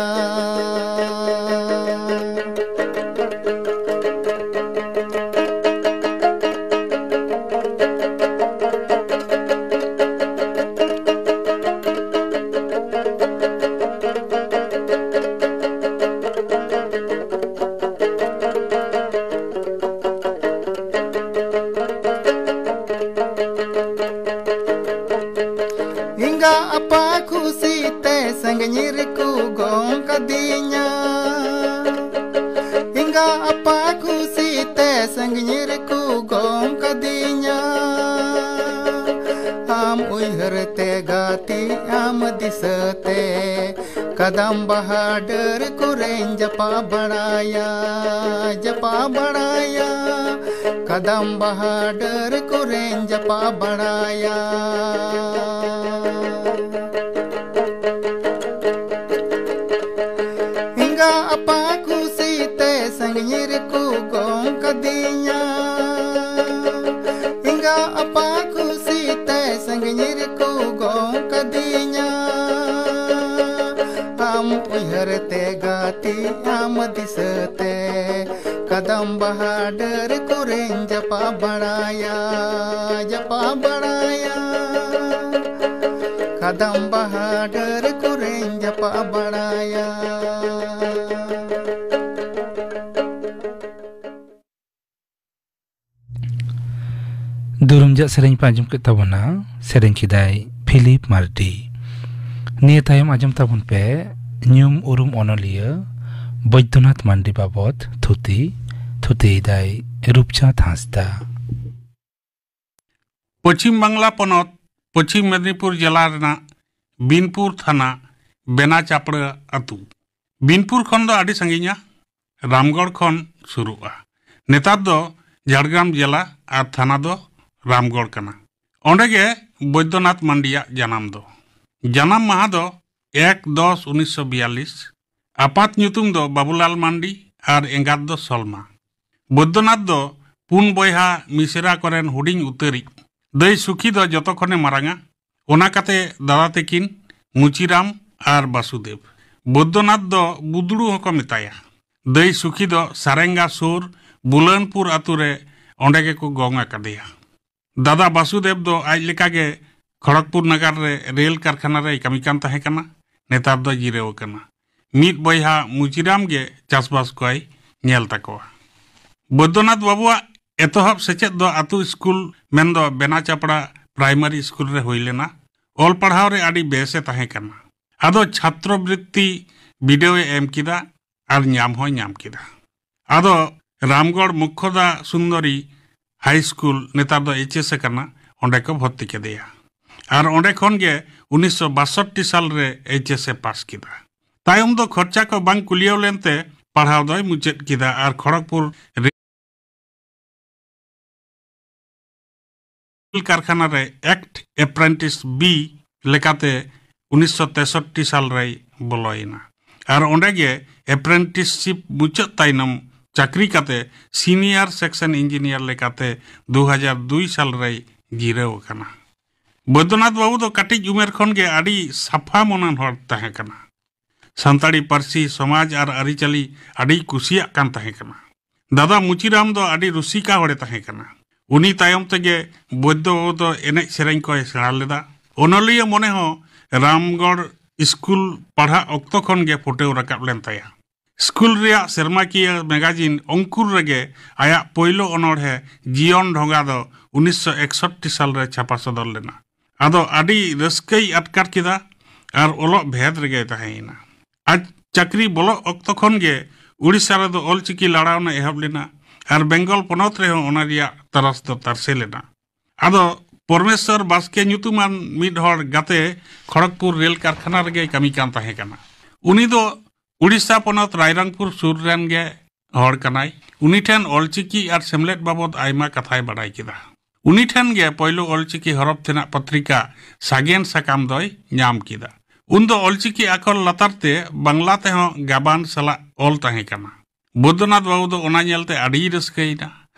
ᱟᱯᱟ ᱠᱷᱩᱥᱤ ᱛᱮ ᱥᱟᱺᱜᱤᱧ ᱨᱮᱠᱚ ᱜᱚᱝ ᱠᱟᱫᱤᱧᱟ᱾ ᱮᱸᱜᱟ ᱟᱯᱟ ᱠᱷᱩᱥᱤ ᱛᱮ ᱥᱟᱺᱜᱤᱧ ᱨᱮᱠᱚ ᱜᱚᱝ ᱠᱟᱫᱤᱧᱟ᱾ ᱟᱢ ᱩᱭᱦᱟᱹᱨ ᱛᱮ ᱜᱟᱛᱮ ᱟᱢ ᱫᱤᱥᱟᱹ ᱛᱮ ᱠᱟᱫᱟᱢ ᱵᱟᱦᱟ ᱰᱟᱹᱨ ᱠᱚᱨᱮᱧ ᱡᱟᱯᱟ ᱵᱟᱲᱟᱭᱟ, ᱡᱟᱯᱟ ᱵᱟᱲᱟᱭᱟ᱾ ᱠᱟᱫᱟᱢ ᱵᱟᱦᱟ ᱰᱟᱹᱨ ᱠᱚᱨᱮᱧ ᱡᱟᱯᱟ ᱵᱟᱲᱟᱭᱟ᱾ ᱮᱸᱜᱟ ᱟᱯᱟ ᱠᱷᱩᱥᱤ ᱛᱮ ᱥᱟᱺᱜᱤᱧ ᱨᱮᱠᱚ ᱜᱚᱝ ᱠᱟᱫᱤᱧᱟ᱾ ᱮᱸᱜᱟ ᱟᱯᱟ ᱠᱷᱩᱥᱤ ᱛᱮ ᱥᱟᱺᱜᱤᱧ ᱨᱮᱠᱚ ᱜᱚᱝ ᱠᱟᱫᱤᱧᱟ᱾ ᱟᱢ ᱩᱭᱦᱟᱹᱨ ᱛᱮ ᱜᱟᱛᱮ ᱟᱢ ᱫᱤᱥᱟᱹ ᱛᱮ ᱠᱟᱫᱟᱢ ᱵᱟᱦᱟ ᱰᱟᱹᱨ ᱠᱚᱨᱮᱧ ᱡᱟᱯᱟ ᱵᱟᱲᱟᱭᱟ, ᱡᱟᱯᱟ ᱵᱟᱲᱟᱭᱟ᱾ ᱠᱟᱫᱟᱢ ᱵᱟᱦᱟ ᱰᱟᱹᱨ ᱠᱚᱨᱮᱧ ᱡᱟᱯᱟ ᱵᱟᱲᱟᱭᱟ᱾ ᱫᱩᱨᱩᱢ ᱡᱟᱜ ᱥᱮᱨᱮᱧ ᱯᱮ ᱟᱸᱡᱚᱢ ᱠᱮᱫ ᱛᱟᱵᱚᱱᱟ, ᱥᱮᱨᱮᱧ ᱠᱮᱫᱟᱭ ᱯᱷᱤᱞᱤᱯ ᱢᱟᱨᱰᱤ᱾ ᱱᱤᱭᱟᱹ ᱛᱟᱭᱚᱢ ᱟᱸᱡᱚᱢ ᱛᱟᱵᱚᱱ ᱯᱮ ᱧᱩᱢ ᱩᱨᱩᱢ ᱚᱱᱚᱞᱤᱭᱟᱹ ᱵᱳᱭᱫᱚᱱᱟᱛᱷ ᱢᱟᱱᱰᱤ ᱵᱟᱵᱚᱛ ᱛᱷᱩᱛᱤ, ᱛᱷᱩᱛᱤᱭᱮᱫᱟᱭ ᱨᱩᱯᱪᱟᱸᱫᱽ ᱦᱟᱸᱥᱫᱟ᱾ ᱯᱚᱪᱷᱤᱢ ᱵᱟᱝᱞᱟ ᱯᱚᱱᱚᱛ, ᱯᱚᱪᱷᱤᱢ ᱢᱮᱫᱽᱱᱤᱯᱩᱨ ᱡᱮᱞᱟ ᱨᱮᱱᱟᱜ ᱵᱤᱱᱯᱩᱨ ᱛᱷᱟᱱᱟ ᱵᱮᱱᱟ ᱪᱟᱯᱲᱟᱹ ᱟᱹᱛᱩ᱾ ᱵᱤᱱᱯᱩᱨ ᱠᱷᱚᱱ ᱫᱚ ᱟᱹᱰᱤ ᱥᱟᱺᱜᱤᱧᱟ, ᱨᱟᱢᱜᱚᱲ ᱠᱷᱚᱱ ᱥᱩᱨᱩᱜᱼᱟ᱾ ᱱᱮᱛᱟᱨ ᱫᱚ ᱡᱷᱟᱲᱜᱨᱟᱢ ᱡᱮᱞᱟ ᱟᱨ ᱛᱷᱟᱱᱟ ᱫᱚ ᱨᱟᱢᱜᱚᱲ ᱠᱟᱱᱟ᱾ ᱚᱸᱰᱮ ᱜᱮ ᱵᱳᱭᱫᱚᱱᱟᱛᱷ ᱢᱟᱱᱰᱤᱭᱟᱜ ᱡᱟᱱᱟᱢ ᱫᱚ᱾ ᱡᱟᱱᱟᱢ ᱢᱟᱦᱟ ᱫᱚ ᱮᱠ ᱫᱚᱥ ᱩᱱᱤᱥᱥᱚ ᱵᱤᱭᱟᱞᱞᱤᱥ᱾ ᱟᱯᱟᱛ ᱧᱩᱛᱩᱢ ᱫᱚ ᱵᱟᱵᱩᱞᱟᱞ ᱢᱟᱱᱰᱤ ᱟᱨ ᱮᱸᱜᱟᱛ ᱫᱚ ᱥᱚᱞᱢᱟ᱾ ᱵᱳᱭᱫᱚᱱᱟᱛᱷ ᱫᱚ ᱯᱩᱱ ᱵᱚᱭᱦᱟ ᱢᱤᱥᱮᱨᱟ ᱠᱚᱨᱮᱱ ᱦᱩᱰᱤᱧ ᱩᱛᱟᱹᱨᱤᱡ᱾ ᱫᱟᱹᱭ ᱥᱩᱠᱷᱤ ᱫᱚ ᱡᱚᱛᱚ ᱠᱷᱚᱱᱮ ᱢᱟᱨᱟᱝᱟ᱾ ᱚᱱᱟ ᱠᱟᱛᱮ ᱫᱟᱫᱟ ᱛᱟᱹᱠᱤᱱ ᱢᱩᱪᱤᱨᱟᱢ ᱟᱨ ᱵᱟᱥᱩᱫᱮᱵ᱾ ᱵᱳᱭᱫᱚᱱᱟᱛᱷ ᱫᱚ ᱵᱩᱫᱲᱩ ᱦᱚᱸᱠᱚ ᱢᱮᱛᱟᱭᱟ᱾ ᱫᱟᱹᱭ ᱥᱩᱠᱷᱤ ᱫᱚ ᱥᱟᱨᱮᱝᱜᱟ ᱥᱩᱨ ᱵᱩᱞᱟᱹᱱᱯᱩᱨ ᱟᱹᱛᱩ ᱨᱮ ᱚᱸᱰᱮ ᱜᱮᱠᱚ ᱜᱚᱝ ᱟᱠᱟᱫᱮᱭᱟ᱾ ᱫᱟᱫᱟ ᱵᱟᱥᱩᱫᱮᱵ ᱫᱚ ᱟᱡ ᱞᱮᱠᱟᱜᱮ ᱠᱷᱚᱲᱚᱜᱽᱯᱩᱨ ᱱᱟᱜᱟᱨ ᱨᱮ ᱨᱮᱞ ᱠᱟᱨᱠᱷᱟᱱᱟ ᱨᱮᱭ ᱠᱟᱹᱢᱤ ᱠᱟᱱ ᱛᱟᱦᱮᱸ ᱠᱟᱱᱟ᱾ ᱱᱮᱛᱟᱨ ᱫᱚ ᱡᱤᱨᱟᱹᱣ ᱟᱠᱟᱱᱟ᱾ ᱢᱤᱫ ᱵᱚᱭᱦᱟ ᱢᱩᱪᱤᱨᱟᱢ ᱜᱮ ᱪᱟᱥᱵᱟᱥ ᱠᱚᱭ ᱧᱮᱞ ᱛᱟᱠᱚᱣᱟ᱾ ᱵᱳᱭᱫᱚᱱᱟᱛᱷ ᱵᱟᱵᱩᱣᱟᱜ ᱮᱛᱚᱦᱚᱵ ᱥᱮᱪᱮᱫ ᱫᱚ ᱟᱹᱛᱩ ᱥᱠᱩᱞ ᱢᱮᱱᱫᱚ ᱵᱮᱱᱟ ᱪᱟᱯᱲᱟ ᱯᱨᱟᱭᱢᱟᱨᱤ ᱥᱠᱩᱞ ᱨᱮ ᱦᱩᱭ ᱞᱮᱱᱟ᱾ ᱚᱞ ᱯᱟᱲᱦᱟᱣ ᱨᱮ ᱟᱹᱰᱤ ᱵᱮᱥ ᱮ ᱛᱟᱦᱮᱸ ᱠᱟᱱᱟ᱾ ᱟᱫᱚ ᱪᱷᱟᱛᱨᱚ ᱵᱨᱤᱛᱛᱤ ᱵᱤᱰᱟᱹᱣ ᱮ ᱮᱢ ᱠᱮᱫᱟ ᱟᱨ ᱧᱟᱢ ᱦᱚᱸᱭ ᱧᱟᱢ ᱠᱮᱫᱟ᱾ ᱟᱫᱚ ᱨᱟᱢᱜᱚᱲ ᱢᱩᱠᱠᱷᱚᱫᱟ ᱥᱩᱱᱫᱚᱨᱤ ᱦᱟᱭ ᱥᱠᱩᱞ, ᱱᱮᱛᱟᱨ ᱫᱚ ᱮᱭᱤᱪ ᱮᱥ ᱮ ᱠᱟᱱᱟ, ᱚᱸᱰᱮ ᱠᱚ ᱵᱷᱚᱨᱛᱤ ᱠᱮᱫᱮᱭᱟ᱾ ᱟᱨ ᱚᱸᱰᱮ ᱠᱷᱚᱱ ᱜᱮ ᱩᱱᱤᱥᱥᱚ ᱵᱟᱥᱚᱴᱴᱤ ᱥᱟᱞ ᱨᱮ ᱮᱭᱤᱪ ᱮᱥ ᱮ ᱯᱟᱥ ᱠᱮᱫᱟ᱾ ᱛᱟᱭᱚᱢ ᱫᱚ ᱠᱷᱚᱨᱪᱟ ᱠᱚ ᱵᱟᱝ ᱠᱩᱞᱤᱭᱟᱹᱣ ᱞᱮᱱᱛᱮ ᱯᱟᱲᱦᱟᱣ ᱫᱚᱭ ᱢᱩᱪᱟᱹᱫ ᱠᱮᱫᱟ ᱟᱨ ᱠᱷᱚᱲᱚᱜᱽᱯᱩᱨ ᱨᱮᱞ ᱠᱟᱨᱠᱷᱟᱱᱟ ᱨᱮ ᱮᱠᱴ ᱮᱯᱨᱮᱱᱴᱤᱥ ᱵᱤ ᱞᱮᱠᱟᱛᱮ ᱩᱱᱤᱥᱥᱚ ᱛᱮᱥᱚᱴᱴᱤ ᱥᱟᱞ ᱨᱮᱭ ᱵᱚᱞᱚᱭᱮᱱᱟ᱾ ᱟᱨ ᱚᱸᱰᱮ ᱜᱮ ᱮᱯᱨᱮᱱᱴᱤᱥᱥᱤᱯ ᱢᱩᱪᱟᱹᱫ ᱛᱟᱭᱱᱚᱢ ᱪᱟᱹᱠᱨᱤ ᱠᱟᱛᱮ ᱥᱤᱱᱤᱭᱟᱨ ᱥᱮᱠᱥᱚᱱ ᱤᱧᱡᱤᱱᱤᱭᱟᱨ ᱞᱮᱠᱟᱛᱮ ᱫᱩ ᱦᱟᱡᱟᱨ ᱫᱩᱭ ᱥᱟᱞ ᱨᱮᱭ ᱡᱤᱨᱟᱹᱣ ᱟᱠᱟᱱᱟ᱾ ᱵᱳᱭᱫᱚᱱᱟᱛᱷ ᱵᱟᱹᱵᱩ ᱫᱚ ᱠᱟᱹᱴᱤᱡ ᱩᱢᱮᱨ ᱠᱷᱚᱱ ᱜᱮ ᱟᱹᱰᱤ ᱥᱟᱯᱷᱟ ᱢᱚᱱᱟᱱ ᱦᱚᱲ ᱛᱟᱦᱮᱸ ᱠᱟᱱᱟ᱾ ᱥᱟᱱᱛᱟᱲᱤ ᱯᱟᱹᱨᱥᱤ, ᱥᱚᱢᱟᱡᱽ ᱟᱨ ᱟᱹᱨᱤᱪᱟᱹᱞᱤ ᱟᱹᱰᱤᱭ ᱠᱩᱥᱤᱭᱟᱜ ᱠᱟᱱ ᱛᱟᱦᱮᱸ ᱠᱟᱱᱟ᱾ ᱫᱟᱫᱟ ᱢᱩᱪᱤᱨᱟᱢ ᱫᱚ ᱟᱹᱰᱤ ᱨᱩᱥᱤᱠᱟ ᱦᱚᱲᱮ ᱛᱟᱦᱮᱸ ᱠᱟᱱᱟ᱾ ᱩᱱᱤ ᱛᱟᱭᱚᱢ ᱛᱮᱜᱮ ᱵᱳᱭᱫᱚ ᱵᱟᱹᱵᱩ ᱫᱚ ᱮᱱᱮᱡ ᱥᱮᱨᱮᱧ ᱠᱚᱭ ᱥᱮᱬᱟ ᱞᱮᱫᱟ᱾ ᱚᱱᱚᱞᱤᱭᱟᱹ ᱢᱚᱱᱮ ᱦᱚᱸ ᱨᱟᱢᱜᱚᱲ ᱥᱠᱩᱞ ᱯᱟᱲᱦᱟᱜ ᱚᱠᱛᱚ ᱠᱷᱚᱱ ᱜᱮ ᱯᱷᱩᱴᱟᱹᱣ ᱨᱟᱠᱟᱵ ᱞᱮᱱ ᱛᱟᱭᱟ᱾ ᱥᱠᱩᱞ ᱨᱮᱭᱟᱜ ᱥᱮᱨᱢᱟᱠᱤᱭᱟᱹ ᱢᱮᱜᱟᱡᱤᱱ ᱚᱝᱠᱩᱨ ᱨᱮᱜᱮ ᱟᱭᱟᱜ ᱯᱳᱭᱞᱳ ᱚᱱᱚᱬᱦᱮ ᱡᱤᱭᱚᱱ ᱰᱷᱚᱸᱜᱟ ᱫᱚ ᱩᱱᱤᱥᱥᱚ ᱮᱠᱥᱚᱴᱴᱤ ᱥᱟᱞ ᱨᱮ ᱪᱷᱟᱯᱟ ᱥᱚᱫᱚᱨ ᱞᱮᱱᱟ᱾ ᱟᱫᱚ ᱟᱹᱰᱤ ᱨᱟᱹᱥᱠᱟᱹᱭ ᱟᱴᱠᱟᱨ ᱠᱮᱫᱟ ᱟᱨ ᱚᱞᱚᱜ ᱵᱷᱮᱫ ᱨᱮᱜᱮᱭ ᱛᱟᱦᱮᱸᱭᱮᱱᱟ᱾ ᱟᱡ ᱪᱟᱹᱠᱨᱤ ᱵᱚᱞᱚᱜ ᱚᱠᱛᱚ ᱠᱷᱚᱱ ᱜᱮ ᱩᱲᱤᱥᱥᱟ ᱨᱮᱫᱚ ᱚᱞᱪᱤᱠᱤ ᱞᱟᱲᱟᱣᱱᱟ ᱮᱦᱚᱵ ᱞᱮᱱᱟ ᱟᱨ ᱵᱮᱝᱜᱚᱞ ᱯᱚᱱᱚᱛ ᱨᱮᱦᱚᱸ ᱚᱱᱟ ᱨᱮᱭᱟᱜ ᱛᱟᱨᱟᱥ ᱫᱚ ᱛᱟᱨᱥᱮ ᱞᱮᱱᱟ᱾ ᱟᱫᱚ ᱯᱚᱨᱢᱮᱥᱥᱚᱨ ᱵᱟᱥᱠᱮ ᱧᱩᱛᱩᱢᱟᱱ ᱢᱤᱫ ᱦᱚᱲ ᱜᱟᱛᱮ ᱠᱷᱚᱲᱚᱜᱽᱯᱩᱨ ᱨᱮᱞ ᱠᱟᱨᱠᱷᱟᱱᱟ ᱨᱮᱜᱮᱭ ᱠᱟᱹᱢᱤ ᱠᱟᱱ ᱛᱟᱦᱮᱸ ᱠᱟᱱᱟ᱾ ᱩᱱᱤ ᱫᱚ ᱩᱲᱤᱥᱥᱟ ᱯᱚᱱᱚᱛ ᱨᱟᱭᱨᱚᱝᱯᱩᱨ ᱥᱩᱨ ᱨᱮᱱ ᱜᱮ ᱦᱚᱲ ᱠᱟᱱᱟᱭ᱾ ᱩᱱᱤ ᱴᱷᱮᱱ ᱚᱞᱪᱤᱠᱤ ᱟᱨ ᱥᱮᱢᱞᱮᱫ ᱵᱟᱵᱚᱫ ᱟᱭᱢᱟ ᱠᱟᱛᱷᱟᱭ ᱵᱟᱰᱟᱭ ᱠᱮᱫᱟ᱾ ᱩᱱᱤ ᱴᱷᱮᱱ ᱜᱮ ᱯᱳᱭᱞᱳ ᱚᱞᱪᱤᱠᱤ ᱦᱚᱨᱚᱯ ᱛᱮᱱᱟᱜ ᱯᱚᱛᱨᱤᱠᱟ ᱥᱟᱜᱮᱱ ᱥᱟᱠᱟᱢ ᱫᱚᱭ ᱧᱟᱢ ᱠᱮᱫᱟ᱾ ᱩᱱᱫᱚ ᱚᱞᱪᱤᱠᱤ ᱟᱠᱷᱚᱨ ᱞᱟᱛᱟᱨ ᱛᱮ ᱵᱟᱝᱞᱟ ᱛᱮᱦᱚᱸ ᱜᱟᱵᱟᱱ ᱥᱟᱞᱟᱜ ᱚᱞ ᱛᱟᱦᱮᱸ ᱠᱟᱱᱟ᱾ ᱵᱳᱭᱫᱚᱱᱟᱛᱷ ᱵᱟᱹᱵᱩ ᱫᱚ ᱚᱱᱟ ᱧᱮᱞᱛᱮ ᱟᱹᱰᱤᱭ ᱨᱟᱹᱥᱠᱟᱹᱭᱮᱱᱟ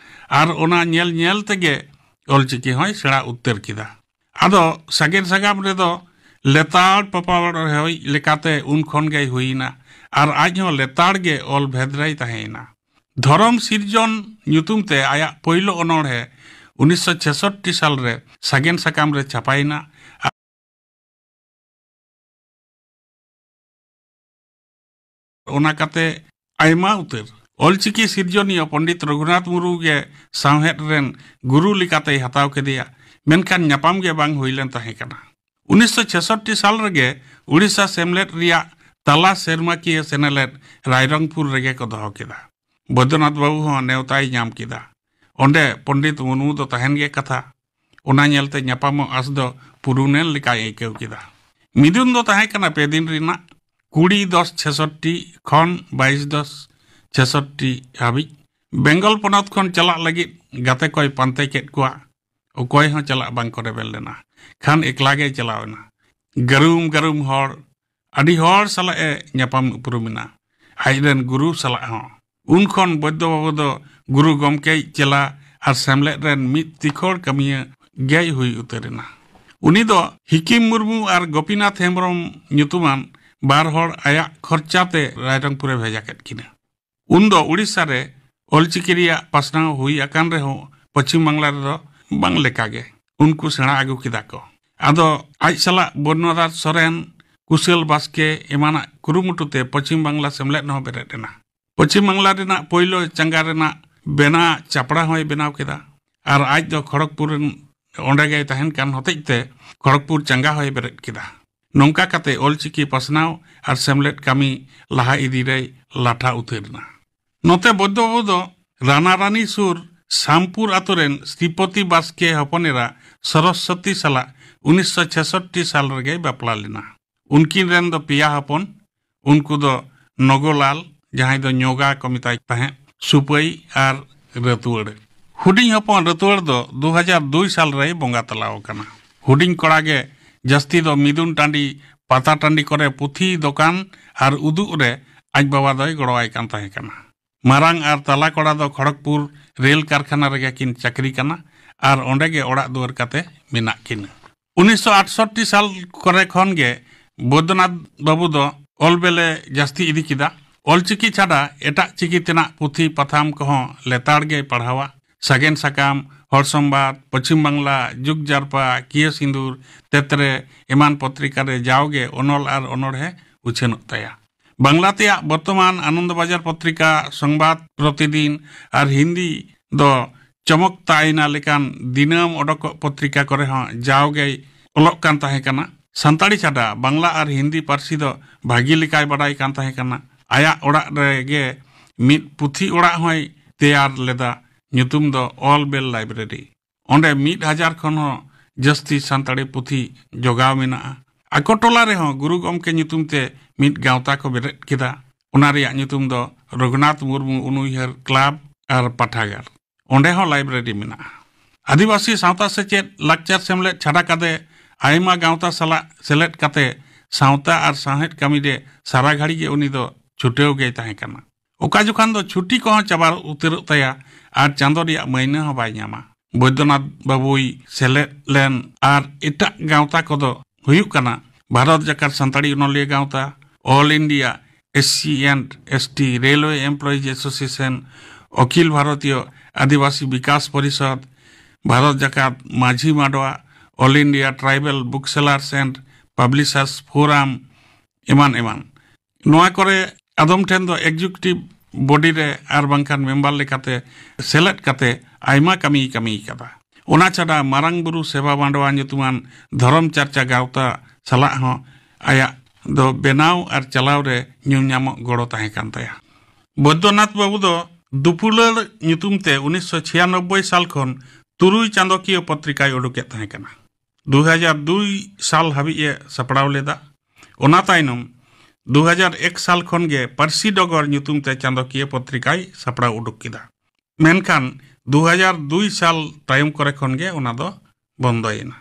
ᱟᱨ ᱚᱱᱟ ᱧᱮᱞ ᱧᱮᱞ ᱛᱮᱜᱮ ᱚᱞᱪᱤᱠᱤ ᱦᱚᱸᱭ ᱥᱮᱬᱟ ᱩᱛᱟᱹᱨ ᱠᱮᱫᱟ᱾ ᱟᱫᱚ ᱥᱟᱜᱮᱱ ᱥᱟᱠᱟᱢ ᱨᱮᱫᱚ ᱞᱮᱛᱟᱲ ᱯᱟᱯᱟᱲ ᱦᱚᱭ ᱞᱮᱠᱟᱛᱮ ᱩᱱ ᱠᱷᱚᱱ ᱜᱮᱭ ᱦᱩᱭᱮᱱᱟ ᱟᱨ ᱟᱡ ᱦᱚᱸ ᱞᱮᱛᱟᱲ ᱜᱮ ᱚᱞ ᱵᱷᱮᱫ ᱨᱮᱭ ᱛᱟᱦᱮᱸᱭᱮᱱᱟ᱾ ᱫᱷᱚᱨᱚᱢ ᱥᱤᱨᱡᱚᱱ ᱧᱩᱛᱩᱢ ᱛᱮ ᱟᱭᱟᱜ ᱯᱳᱭᱞᱳ ᱚᱱᱚᱬᱦᱮ ᱩᱱᱤᱥᱥᱚ ᱪᱷᱮᱥᱚᱴᱴᱤ ᱥᱟᱞ ᱨᱮ ᱥᱟᱜᱮᱱ ᱥᱟᱠᱟᱢ ᱨᱮ ᱪᱷᱟᱯᱟᱭᱮᱱᱟ᱾ ᱚᱱᱟ ᱠᱟᱛᱮ ᱟᱭᱢᱟ ᱩᱛᱟᱹᱨ᱾ ᱚᱞᱪᱤᱠᱤ ᱥᱤᱨᱡᱚᱱᱤᱭᱟᱹ ᱯᱚᱱᱰᱤᱛ ᱨᱚᱜᱷᱩᱱᱟᱛᱷ ᱢᱩᱨᱢᱩ ᱜᱮ ᱥᱟᱶᱦᱮᱫ ᱨᱮᱱ ᱜᱩᱨᱩ ᱞᱮᱠᱟᱛᱮᱭ ᱦᱟᱛᱟᱣ ᱠᱮᱫᱮᱭᱟ, ᱢᱮᱱᱠᱷᱟᱱ ᱧᱟᱯᱟᱢ ᱜᱮ ᱵᱟᱝ ᱦᱩᱭ ᱞᱮᱱ ᱛᱟᱦᱮᱸ ᱠᱟᱱᱟ᱾ ᱩᱱᱤᱥᱥᱚ ᱪᱷᱮᱥᱚᱴᱴᱤ ᱥᱟᱞ ᱨᱮᱜᱮ ᱩᱲᱤᱥᱥᱟ ᱥᱮᱢᱞᱮᱫ ᱨᱮᱭᱟᱜ ᱛᱟᱞᱟ ᱥᱮᱨᱢᱟᱠᱤᱭᱟᱹ ᱥᱮᱱᱮᱞᱮᱫ ᱨᱟᱭᱨᱚᱝᱯᱩᱨ ᱨᱮᱜᱮ ᱠᱚ ᱫᱚᱦᱚ ᱠᱮᱫᱟ᱾ ᱵᱚᱭᱫᱚᱱᱟᱛᱷ ᱵᱟᱹᱵᱩ ᱦᱚᱸ ᱱᱮᱣᱛᱟᱭ ᱧᱟᱢ ᱠᱮᱫᱟ᱾ ᱚᱸᱰᱮ ᱯᱚᱸᱰᱤᱛ ᱢᱩᱨᱢᱩ ᱫᱚ ᱛᱟᱦᱮᱱ ᱜᱮ ᱠᱟᱛᱷᱟ᱾ ᱚᱱᱟ ᱧᱮᱞᱛᱮ ᱧᱟᱯᱟᱢᱚᱜ ᱟᱸᱥ ᱫᱚ ᱯᱩᱨᱩᱱᱮᱱ ᱞᱮᱠᱟᱭ ᱟᱹᱭᱠᱟᱹᱣ ᱠᱮᱫᱟ᱾ ᱢᱤᱫᱩᱱ ᱫᱚ ᱛᱟᱦᱮᱸ ᱠᱟᱱᱟ ᱯᱮ ᱫᱤᱱ ᱨᱮᱱᱟᱜ, ᱠᱩᱲᱤ ᱫᱚᱥ ᱪᱷᱮᱥᱚᱴᱴᱤ ᱠᱷᱚᱱ ᱵᱟᱭᱤᱥ ᱫᱚᱥ ᱪᱷᱮᱥᱚᱴᱴᱤ ᱦᱟᱹᱵᱤᱡ᱾ ᱵᱮᱝᱜᱚᱞ ᱯᱚᱱᱚᱛ ᱠᱷᱚᱱ ᱪᱟᱞᱟᱜ ᱞᱟᱹᱜᱤᱫ ᱜᱟᱛᱮ ᱠᱚᱭ ᱯᱟᱱᱛᱮ ᱠᱮᱫ ᱠᱚᱣᱟ᱾ ᱚᱠᱚᱭ ᱦᱚᱸ ᱪᱟᱞᱟᱜ ᱵᱟᱝ ᱠᱚ ᱨᱮᱵᱮᱱ ᱞᱮᱱᱟ᱾ ᱠᱷᱟᱱ ᱮᱠᱞᱟ ᱜᱮᱭ ᱪᱟᱞᱟᱣ ᱮᱱᱟ᱾ ᱜᱟᱹᱨᱩᱢ ᱜᱟᱹᱨᱩᱢ ᱦᱚᱲ, ᱟᱹᱰᱤ ᱦᱚᱲ ᱥᱟᱞᱟᱜ ᱮ ᱧᱟᱯᱟᱢ ᱩᱯᱨᱩᱢ ᱮᱱᱟ, ᱟᱡ ᱨᱮᱱ ᱜᱩᱨᱩ ᱥᱟᱞᱟᱜ ᱦᱚᱸ᱾ ᱩᱱ ᱠᱷᱚᱱ ᱵᱚᱭᱫᱚ ᱵᱟᱹᱵᱩ ᱫᱚ ᱜᱩᱨᱩ ᱜᱚᱢᱠᱮᱭᱤᱡ ᱪᱮᱞᱟ ᱟᱨ ᱥᱮᱢᱞᱮᱫ ᱨᱮᱱ ᱢᱤᱫ ᱛᱤᱠᱷᱚᱲ ᱠᱟᱹᱢᱤᱭᱟᱹ ᱜᱮᱭ ᱦᱩᱭ ᱩᱛᱟᱹᱨ ᱮᱱᱟ᱾ ᱩᱱᱤ ᱫᱚ ᱦᱤᱠᱤᱢ ᱢᱩᱨᱢᱩ ᱟᱨ ᱜᱳᱯᱤᱱᱟᱛᱷ ᱦᱮᱢᱵᱨᱚᱢ ᱧᱩᱛᱩᱢᱟᱱ ᱵᱟᱨ ᱦᱚᱲ ᱟᱭᱟᱜ ᱠᱷᱚᱨᱪᱟ ᱛᱮ ᱨᱟᱭᱨᱚᱝᱯᱩᱨᱮ ᱵᱷᱮᱡᱟ ᱠᱮᱫ ᱠᱤᱱᱟ᱾ ᱩᱱᱫᱚ ᱩᱲᱤᱥᱥᱟ ᱨᱮ ᱚᱞᱪᱤᱠᱤ ᱨᱮᱭᱟᱜ ᱯᱟᱥᱱᱟᱣ ᱦᱩᱭ ᱟᱠᱟᱱ ᱨᱮᱦᱚᱸ ᱯᱚᱪᱷᱤᱢ ᱵᱟᱝᱞᱟ ᱨᱮᱫᱚ ᱵᱟᱝ ᱞᱮᱠᱟᱜᱮ ᱩᱱᱠᱩ ᱥᱮᱬᱟ ᱟᱹᱜᱩ ᱠᱮᱫᱟ ᱠᱚ᱾ ᱟᱫᱚ ᱟᱡ ᱥᱟᱞᱟᱜ ᱵᱚᱨᱱᱚᱫᱟᱥ ᱥᱚᱨᱮᱱ, ᱠᱩᱥᱟᱹᱞ ᱵᱟᱥᱠᱮ ᱮᱢᱟᱱᱟᱜ ᱠᱩᱨᱩᱢᱩᱴᱩ ᱛᱮ ᱯᱚᱪᱷᱤᱢ ᱵᱟᱝᱞᱟ ᱥᱮᱢᱞᱮᱫ ᱦᱚᱸ ᱵᱮᱨᱮᱫ ᱮᱱᱟ᱾ ᱯᱚᱪᱷᱤᱢ ᱵᱟᱝᱞᱟ ᱨᱮᱱᱟᱜ ᱯᱳᱭᱞᱳ ᱪᱟᱸᱜᱟ ᱨᱮᱱᱟᱜ ᱵᱮᱱᱟᱣ ᱪᱟᱯᱲᱟ ᱦᱚᱸᱭ ᱵᱮᱱᱟᱣ ᱠᱮᱫᱟ᱾ ᱟᱨ ᱟᱡ ᱫᱚ ᱠᱷᱚᱲᱚᱜᱽᱯᱩᱨ ᱨᱮᱱ ᱚᱸᱰᱮ ᱜᱮᱭ ᱛᱟᱦᱮᱱ ᱠᱟᱱ ᱦᱚᱛᱮᱡ ᱛᱮ ᱠᱷᱚᱲᱚᱜᱽᱯᱩᱨ ᱪᱟᱸᱜᱟ ᱦᱚᱸᱭ ᱵᱮᱨᱮᱫ ᱠᱮᱫᱟ᱾ ᱱᱚᱝᱠᱟ ᱠᱟᱛᱮ ᱚᱞᱪᱤᱠᱤ ᱯᱟᱥᱱᱟᱣ ᱟᱨ ᱥᱮᱢᱞᱮᱫ ᱠᱟᱹᱢᱤ ᱞᱟᱦᱟ ᱤᱫᱤ ᱨᱮᱭ ᱞᱟᱴᱷᱟ ᱩᱛᱟᱹᱨ ᱮᱱᱟ᱾ ᱱᱚᱛᱮ ᱵᱚᱭᱫᱚ ᱵᱟᱹᱵᱩ ᱫᱚ ᱨᱟᱱᱟᱨᱟᱱᱤ ᱥᱩᱨ ᱥᱟᱢᱯᱩᱨ ᱟᱛᱳ ᱨᱮᱱ ᱥᱨᱤᱯᱚᱛᱤ ᱵᱟᱥᱠᱮ ᱦᱚᱯᱚᱱ ᱮᱨᱟ ᱥᱚᱨᱚᱥᱚᱛᱤ ᱥᱟᱞᱟᱜ ᱩᱱᱤᱥᱥᱚ ᱪᱷᱮᱥᱚᱴᱴᱤ ᱥᱟᱞ ᱨᱮᱜᱮᱭ ᱵᱟᱯᱞᱟ ᱞᱮᱱᱟ᱾ ᱩᱱᱠᱤᱱ ᱨᱮᱱ ᱫᱚ ᱯᱮᱭᱟ ᱦᱚᱯᱚᱱ, ᱩᱱᱠᱩ ᱫᱚ ᱱᱚᱜᱚᱞᱟᱞ, ᱡᱟᱦᱟᱸᱭ ᱫᱚ ᱧᱚᱜᱟ ᱠᱚ ᱢᱮᱛᱟᱭ ᱛᱟᱦᱮᱸᱫ, ᱥᱩᱯᱟᱹᱭ ᱟᱨ ᱨᱟᱹᱛᱩᱣᱟᱹᱲ᱾ ᱦᱩᱰᱤᱧ ᱦᱚᱯᱚᱱ ᱨᱟᱹᱛᱩᱣᱟᱹᱲ ᱫᱚ ᱫᱩ ᱦᱟᱡᱟᱨ ᱫᱩᱭ ᱥᱟᱞ ᱨᱮᱭ ᱵᱚᱸᱜᱟ ᱛᱟᱞᱟᱣ ᱟᱠᱟᱱᱟ᱾ ᱦᱩᱰᱤᱧ ᱠᱚᱲᱟ ᱜᱮ ᱡᱟᱹᱥᱛᱤ ᱫᱚ ᱢᱤᱫᱩᱱ ᱴᱟᱺᱰᱤ, ᱯᱟᱛᱟ ᱴᱟᱺᱰᱤ ᱠᱚᱨᱮ ᱯᱩᱛᱷᱤ ᱫᱚᱠᱟᱱ ᱟᱨ ᱩᱫᱩᱜ ᱨᱮ ᱟᱡ ᱵᱟᱵᱟ ᱫᱚᱭ ᱜᱚᱲᱚᱣᱟᱭ ᱠᱟᱱ ᱛᱟᱦᱮᱸ ᱠᱟᱱᱟ᱾ ᱢᱟᱨᱟᱝ ᱟᱨ ᱛᱟᱞᱟ ᱠᱚᱲᱟ ᱫᱚ ᱠᱷᱚᱲᱚᱜᱽᱯᱩᱨ ᱨᱮᱞ ᱠᱟᱨᱠᱷᱟᱱᱟ ᱨᱮᱜᱮ ᱠᱤᱱ ᱪᱟᱹᱠᱨᱤ ᱠᱟᱱᱟ ᱟᱨ ᱚᱸᱰᱮ ᱜᱮ ᱚᱲᱟᱜ ᱫᱩᱣᱟᱹᱨ ᱠᱟᱛᱮ ᱢᱮᱱᱟᱜ ᱠᱤᱱᱟ᱾ ᱩᱱᱤᱥᱥᱚ ᱟᱴᱥᱚᱴᱴᱤ ᱥᱟᱞ ᱠᱚᱨᱮ ᱠᱷᱚᱱ ᱜᱮ ᱵᱳᱫᱽᱫᱚᱱᱟᱛᱷ ᱵᱟᱹᱵᱩ ᱫᱚ ᱚᱞ ᱵᱮᱞᱮ ᱡᱟᱹᱥᱛᱤ ᱤᱫᱤ ᱠᱮᱫᱟ᱾ ᱚᱞᱪᱤᱠᱤ ᱪᱷᱟᱰᱟ ᱮᱴᱟᱜ ᱪᱤᱠᱤ ᱛᱮᱱᱟᱜ ᱯᱩᱛᱷᱤ ᱯᱟᱛᱷᱟᱢ ᱠᱚᱦᱚᱸ ᱞᱮᱛᱟᱲ ᱜᱮᱭ ᱯᱟᱲᱦᱟᱣᱟ᱾ ᱥᱟᱜᱮᱱ ᱥᱟᱠᱟᱢ, ᱦᱚᱲ ᱥᱚᱢᱵᱟᱫ, ᱯᱚᱪᱷᱤᱢ ᱵᱟᱝᱞᱟ, ᱡᱩᱜᱽ ᱡᱟᱨᱯᱟ, ᱠᱤᱭᱟᱹ ᱥᱤᱸᱫᱩᱨ, ᱛᱮᱛᱨᱮ ᱮᱢᱟᱱ ᱯᱚᱛᱨᱤᱠᱟ ᱨᱮ ᱡᱟᱣᱜᱮ ᱚᱱᱚᱞ ᱟᱨ ᱚᱱᱚᱬᱦᱮ ᱩᱪᱷᱟᱹᱱᱚᱜ ᱛᱟᱭᱟ᱾ ᱵᱟᱝᱞᱟ ᱛᱮᱭᱟᱜ ᱵᱚᱨᱛᱚᱢᱟᱱ ᱟᱱᱚᱱᱫᱚ ᱵᱟᱡᱟᱨ ᱯᱚᱛᱨᱤᱠᱟ, ᱥᱚᱝᱵᱟᱫ ᱯᱨᱚᱛᱤᱫᱤᱱ ᱟᱨ ᱦᱤᱱᱫᱤ ᱫᱚ ᱪᱚᱢᱚᱠ ᱛᱟ ᱟᱭᱱᱟ ᱞᱮᱠᱟᱱ ᱫᱤᱱᱟᱹᱢ ᱚᱰᱚᱠᱚᱜ ᱯᱚᱛᱨᱤᱠᱟ ᱠᱚᱨᱮ ᱦᱚᱸ ᱡᱟᱣᱜᱮᱭ ᱚᱞᱚᱜ ᱠᱟᱱ ᱛᱟᱦᱮᱸ ᱠᱟᱱᱟ᱾ ᱥᱟᱱᱛᱟᱲᱤ ᱪᱷᱟᱰᱟ ᱵᱟᱝᱞᱟ ᱟᱨ ᱦᱤᱱᱫᱤ ᱯᱟᱹᱨᱥᱤ ᱫᱚ ᱵᱷᱟᱹᱜᱤ ᱞᱮᱠᱟᱭ ᱵᱟᱰᱟᱭ ᱠᱟᱱ ᱛᱟᱦᱮᱸ ᱠᱟᱱᱟ᱾ ᱟᱭᱟᱜ ᱚᱲᱟᱜ ᱨᱮᱜᱮ ᱢᱤᱫ ᱯᱩᱛᱷᱤ ᱚᱲᱟᱜ ᱦᱚᱸᱭ ᱛᱮᱭᱟᱨ ᱞᱮᱫᱟ᱾ ᱧᱩᱛᱩᱢ ᱫᱚ ᱚᱞ ᱵᱮᱞ ᱞᱟᱭᱵᱨᱮᱨᱤ᱾ ᱚᱸᱰᱮ ᱢᱤᱫ ᱦᱟᱡᱟᱨ ᱠᱷᱚᱱ ᱦᱚᱸ ᱡᱟᱹᱥᱛᱤ ᱥᱟᱱᱛᱟᱲᱤ ᱯᱩᱛᱷᱤ ᱡᱚᱜᱟᱣ ᱢᱮᱱᱟᱜᱼᱟ᱾ ᱟᱠᱚ ᱴᱚᱞᱟ ᱨᱮᱦᱚᱸ ᱜᱩᱨᱩ ᱜᱚᱢᱠᱮ ᱧᱩᱛᱩᱢ ᱛᱮ ᱢᱤᱫ ᱜᱟᱶᱛᱟ ᱠᱚ ᱵᱮᱨᱮᱫ ᱠᱮᱫᱟ᱾ ᱚᱱᱟ ᱨᱮᱭᱟᱜ ᱧᱩᱛᱩᱢ ᱫᱚ ᱨᱚᱜᱷᱩᱱᱟᱛᱷ ᱢᱩᱨᱢᱩ ᱩᱱᱩᱭᱦᱟᱹᱨ ᱠᱞᱟᱵᱽ ᱟᱨ ᱯᱟᱴᱷᱟᱜᱟᱨ᱾ ᱚᱸᱰᱮ ᱦᱚᱸ ᱞᱟᱭᱵᱨᱮᱨᱤ ᱢᱮᱱᱟᱜᱼᱟ᱾ ᱟᱹᱫᱤᱵᱟᱹᱥᱤ ᱥᱟᱶᱛᱟ ᱥᱮᱪᱮᱫ ᱞᱟᱠᱪᱟᱨ ᱥᱮᱢᱞᱮᱫ ᱪᱷᱟᱰᱟ ᱠᱟᱛᱮ ᱟᱭᱢᱟ ᱜᱟᱶᱛᱟ ᱥᱟᱞᱟᱜ ᱥᱮᱞᱮᱫ ᱠᱟᱛᱮ ᱥᱟᱶᱛᱟ ᱟᱨ ᱥᱟᱶᱦᱮᱫ ᱠᱟᱹᱢᱤ ᱨᱮ ᱥᱟᱨᱟ ᱜᱷᱟᱹᱲᱤ ᱜᱮ ᱩᱱᱤ ᱫᱚ ᱪᱷᱩᱴᱟᱹᱣ ᱜᱮᱭ ᱛᱟᱦᱮᱸ ᱠᱟᱱᱟ᱾ ᱚᱠᱟ ᱡᱚᱠᱷᱟᱱ ᱫᱚ ᱪᱷᱩᱴᱤ ᱠᱚᱦᱚᱸ ᱪᱟᱵᱟ ᱩᱛᱟᱹᱨᱚᱜ ᱛᱟᱭᱟ ᱟᱨ ᱪᱟᱸᱫᱚ ᱨᱮᱭᱟᱜ ᱢᱟᱹᱭᱱᱟᱹ ᱦᱚᱸ ᱵᱟᱭ ᱧᱟᱢᱟ᱾ ᱵᱳᱭᱫᱚᱱᱟᱛᱷ ᱵᱟᱵᱩᱭ ᱥᱮᱞᱮᱫ ᱞᱮᱱ ᱟᱨ ᱮᱴᱟᱜ ᱜᱟᱶᱛᱟ ᱠᱚᱫᱚ ᱦᱩᱭᱩᱜ ᱠᱟᱱᱟ ᱵᱷᱟᱨᱚᱛ ᱡᱟᱠᱟᱛ ᱥᱟᱱᱛᱟᱲᱤ ᱚᱱᱚᱞᱤᱭᱟᱹ ᱜᱟᱶᱛᱟ, all India SC and ST Railway Employees Association, ᱚᱠᱷᱤᱞ ᱵᱷᱟᱨᱚᱛᱤᱭᱚ ᱟᱹᱫᱤᱵᱟᱹᱥᱤ ᱵᱤᱠᱟᱥ ᱯᱚᱨᱤᱥᱚᱫᱽ, ᱵᱷᱟᱨᱚᱛ ᱡᱟᱠᱟᱛ ᱢᱟᱹᱡᱷᱤ ᱢᱟᱰᱣᱟ, All India Tribal Booksellers and Publishers Forum, ᱮᱢᱟᱱ ᱮᱢᱟᱱ᱾ ᱱᱚᱣᱟ ᱠᱚᱨᱮ ᱟᱫᱚᱢ ᱴᱷᱮᱱ ᱫᱚ ᱮᱠᱡᱤᱠᱤᱭᱩᱴᱤᱵᱷ ᱵᱚᱰᱤ ᱨᱮ ᱟᱨ ᱵᱟᱝᱠᱷᱟᱱ ᱢᱮᱢᱵᱟᱨ ᱞᱮᱠᱟᱛᱮ ᱥᱮᱞᱮᱫ ᱠᱟᱛᱮ ᱟᱭᱢᱟ ᱠᱟᱹᱢᱤᱭ ᱠᱟᱹᱢᱤ ᱟᱠᱟᱫᱟ᱾ ᱚᱱᱟ ᱪᱷᱟᱰᱟ ᱢᱟᱨᱟᱝ ᱵᱩᱨᱩ ᱥᱮᱵᱟ ᱢᱟᱰᱣᱟ ᱧᱩᱛᱩᱢᱟᱱ ᱫᱷᱚᱨᱚᱢ ᱪᱟᱨᱪᱟ ᱜᱟᱶᱛᱟ ᱥᱟᱞᱟᱜ ᱦᱚᱸ ᱟᱭᱟᱜ ᱫᱚ ᱵᱮᱱᱟᱣ ᱟᱨ ᱪᱟᱞᱟᱣ ᱨᱮ ᱧᱩᱢ ᱧᱟᱢᱚᱜ ᱜᱚᱲᱚ ᱛᱟᱦᱮᱸ ᱠᱟᱱ ᱛᱟᱭᱟ᱾ ᱵᱳᱭᱫᱚᱱᱟᱛᱷ ᱵᱟᱹᱵᱩ ᱫᱚ ᱫᱩᱯᱩᱞᱟᱹᱲ ᱧᱩᱛᱩᱢ ᱛᱮ ᱩᱱᱤᱥᱥᱚ ᱪᱷᱤᱭᱟᱱᱚᱵᱵᱳᱭ ᱥᱟᱞ ᱠᱷᱚᱱ ᱛᱩᱨᱩᱭ ᱪᱟᱸᱫᱚᱠᱤᱭᱟᱹ ᱯᱚᱛᱨᱤᱠᱟᱭ ᱩᱰᱩᱠᱮᱫ ᱛᱟᱦᱮᱸ ᱠᱟᱱᱟ᱾ ᱫᱩ ᱦᱟᱡᱟᱨ ᱫᱩᱭ ᱥᱟᱞ ᱦᱟᱹᱵᱤᱡ ᱮ ᱥᱟᱯᱲᱟᱣ ᱞᱮᱫᱟ᱾ ᱚᱱᱟ ᱛᱟᱭᱱᱚᱢ ᱫᱩ ᱦᱟᱡᱟᱨ ᱮᱠ ᱥᱟᱞ ᱠᱷᱚᱱ ᱜᱮ ᱯᱟᱹᱨᱥᱤ ᱰᱚᱜᱚᱨ ᱧᱩᱛᱩᱢ ᱛᱮ ᱪᱟᱸᱫᱚᱠᱤᱭᱟᱹ ᱯᱚᱛᱨᱤᱠᱟᱭ ᱥᱟᱯᱲᱟᱣ ᱩᱰᱩᱠ ᱠᱮᱫᱟ᱾ ᱢᱮᱱᱠᱷᱟᱱ ᱫᱩ ᱦᱟᱡᱟᱨ ᱫᱩᱭ ᱥᱟᱞ ᱛᱟᱭᱚᱢ ᱠᱚᱨᱮ ᱠᱷᱚᱱ ᱜᱮ ᱚᱱᱟ ᱫᱚ ᱵᱚᱱᱫᱚᱭᱮᱱᱟ᱾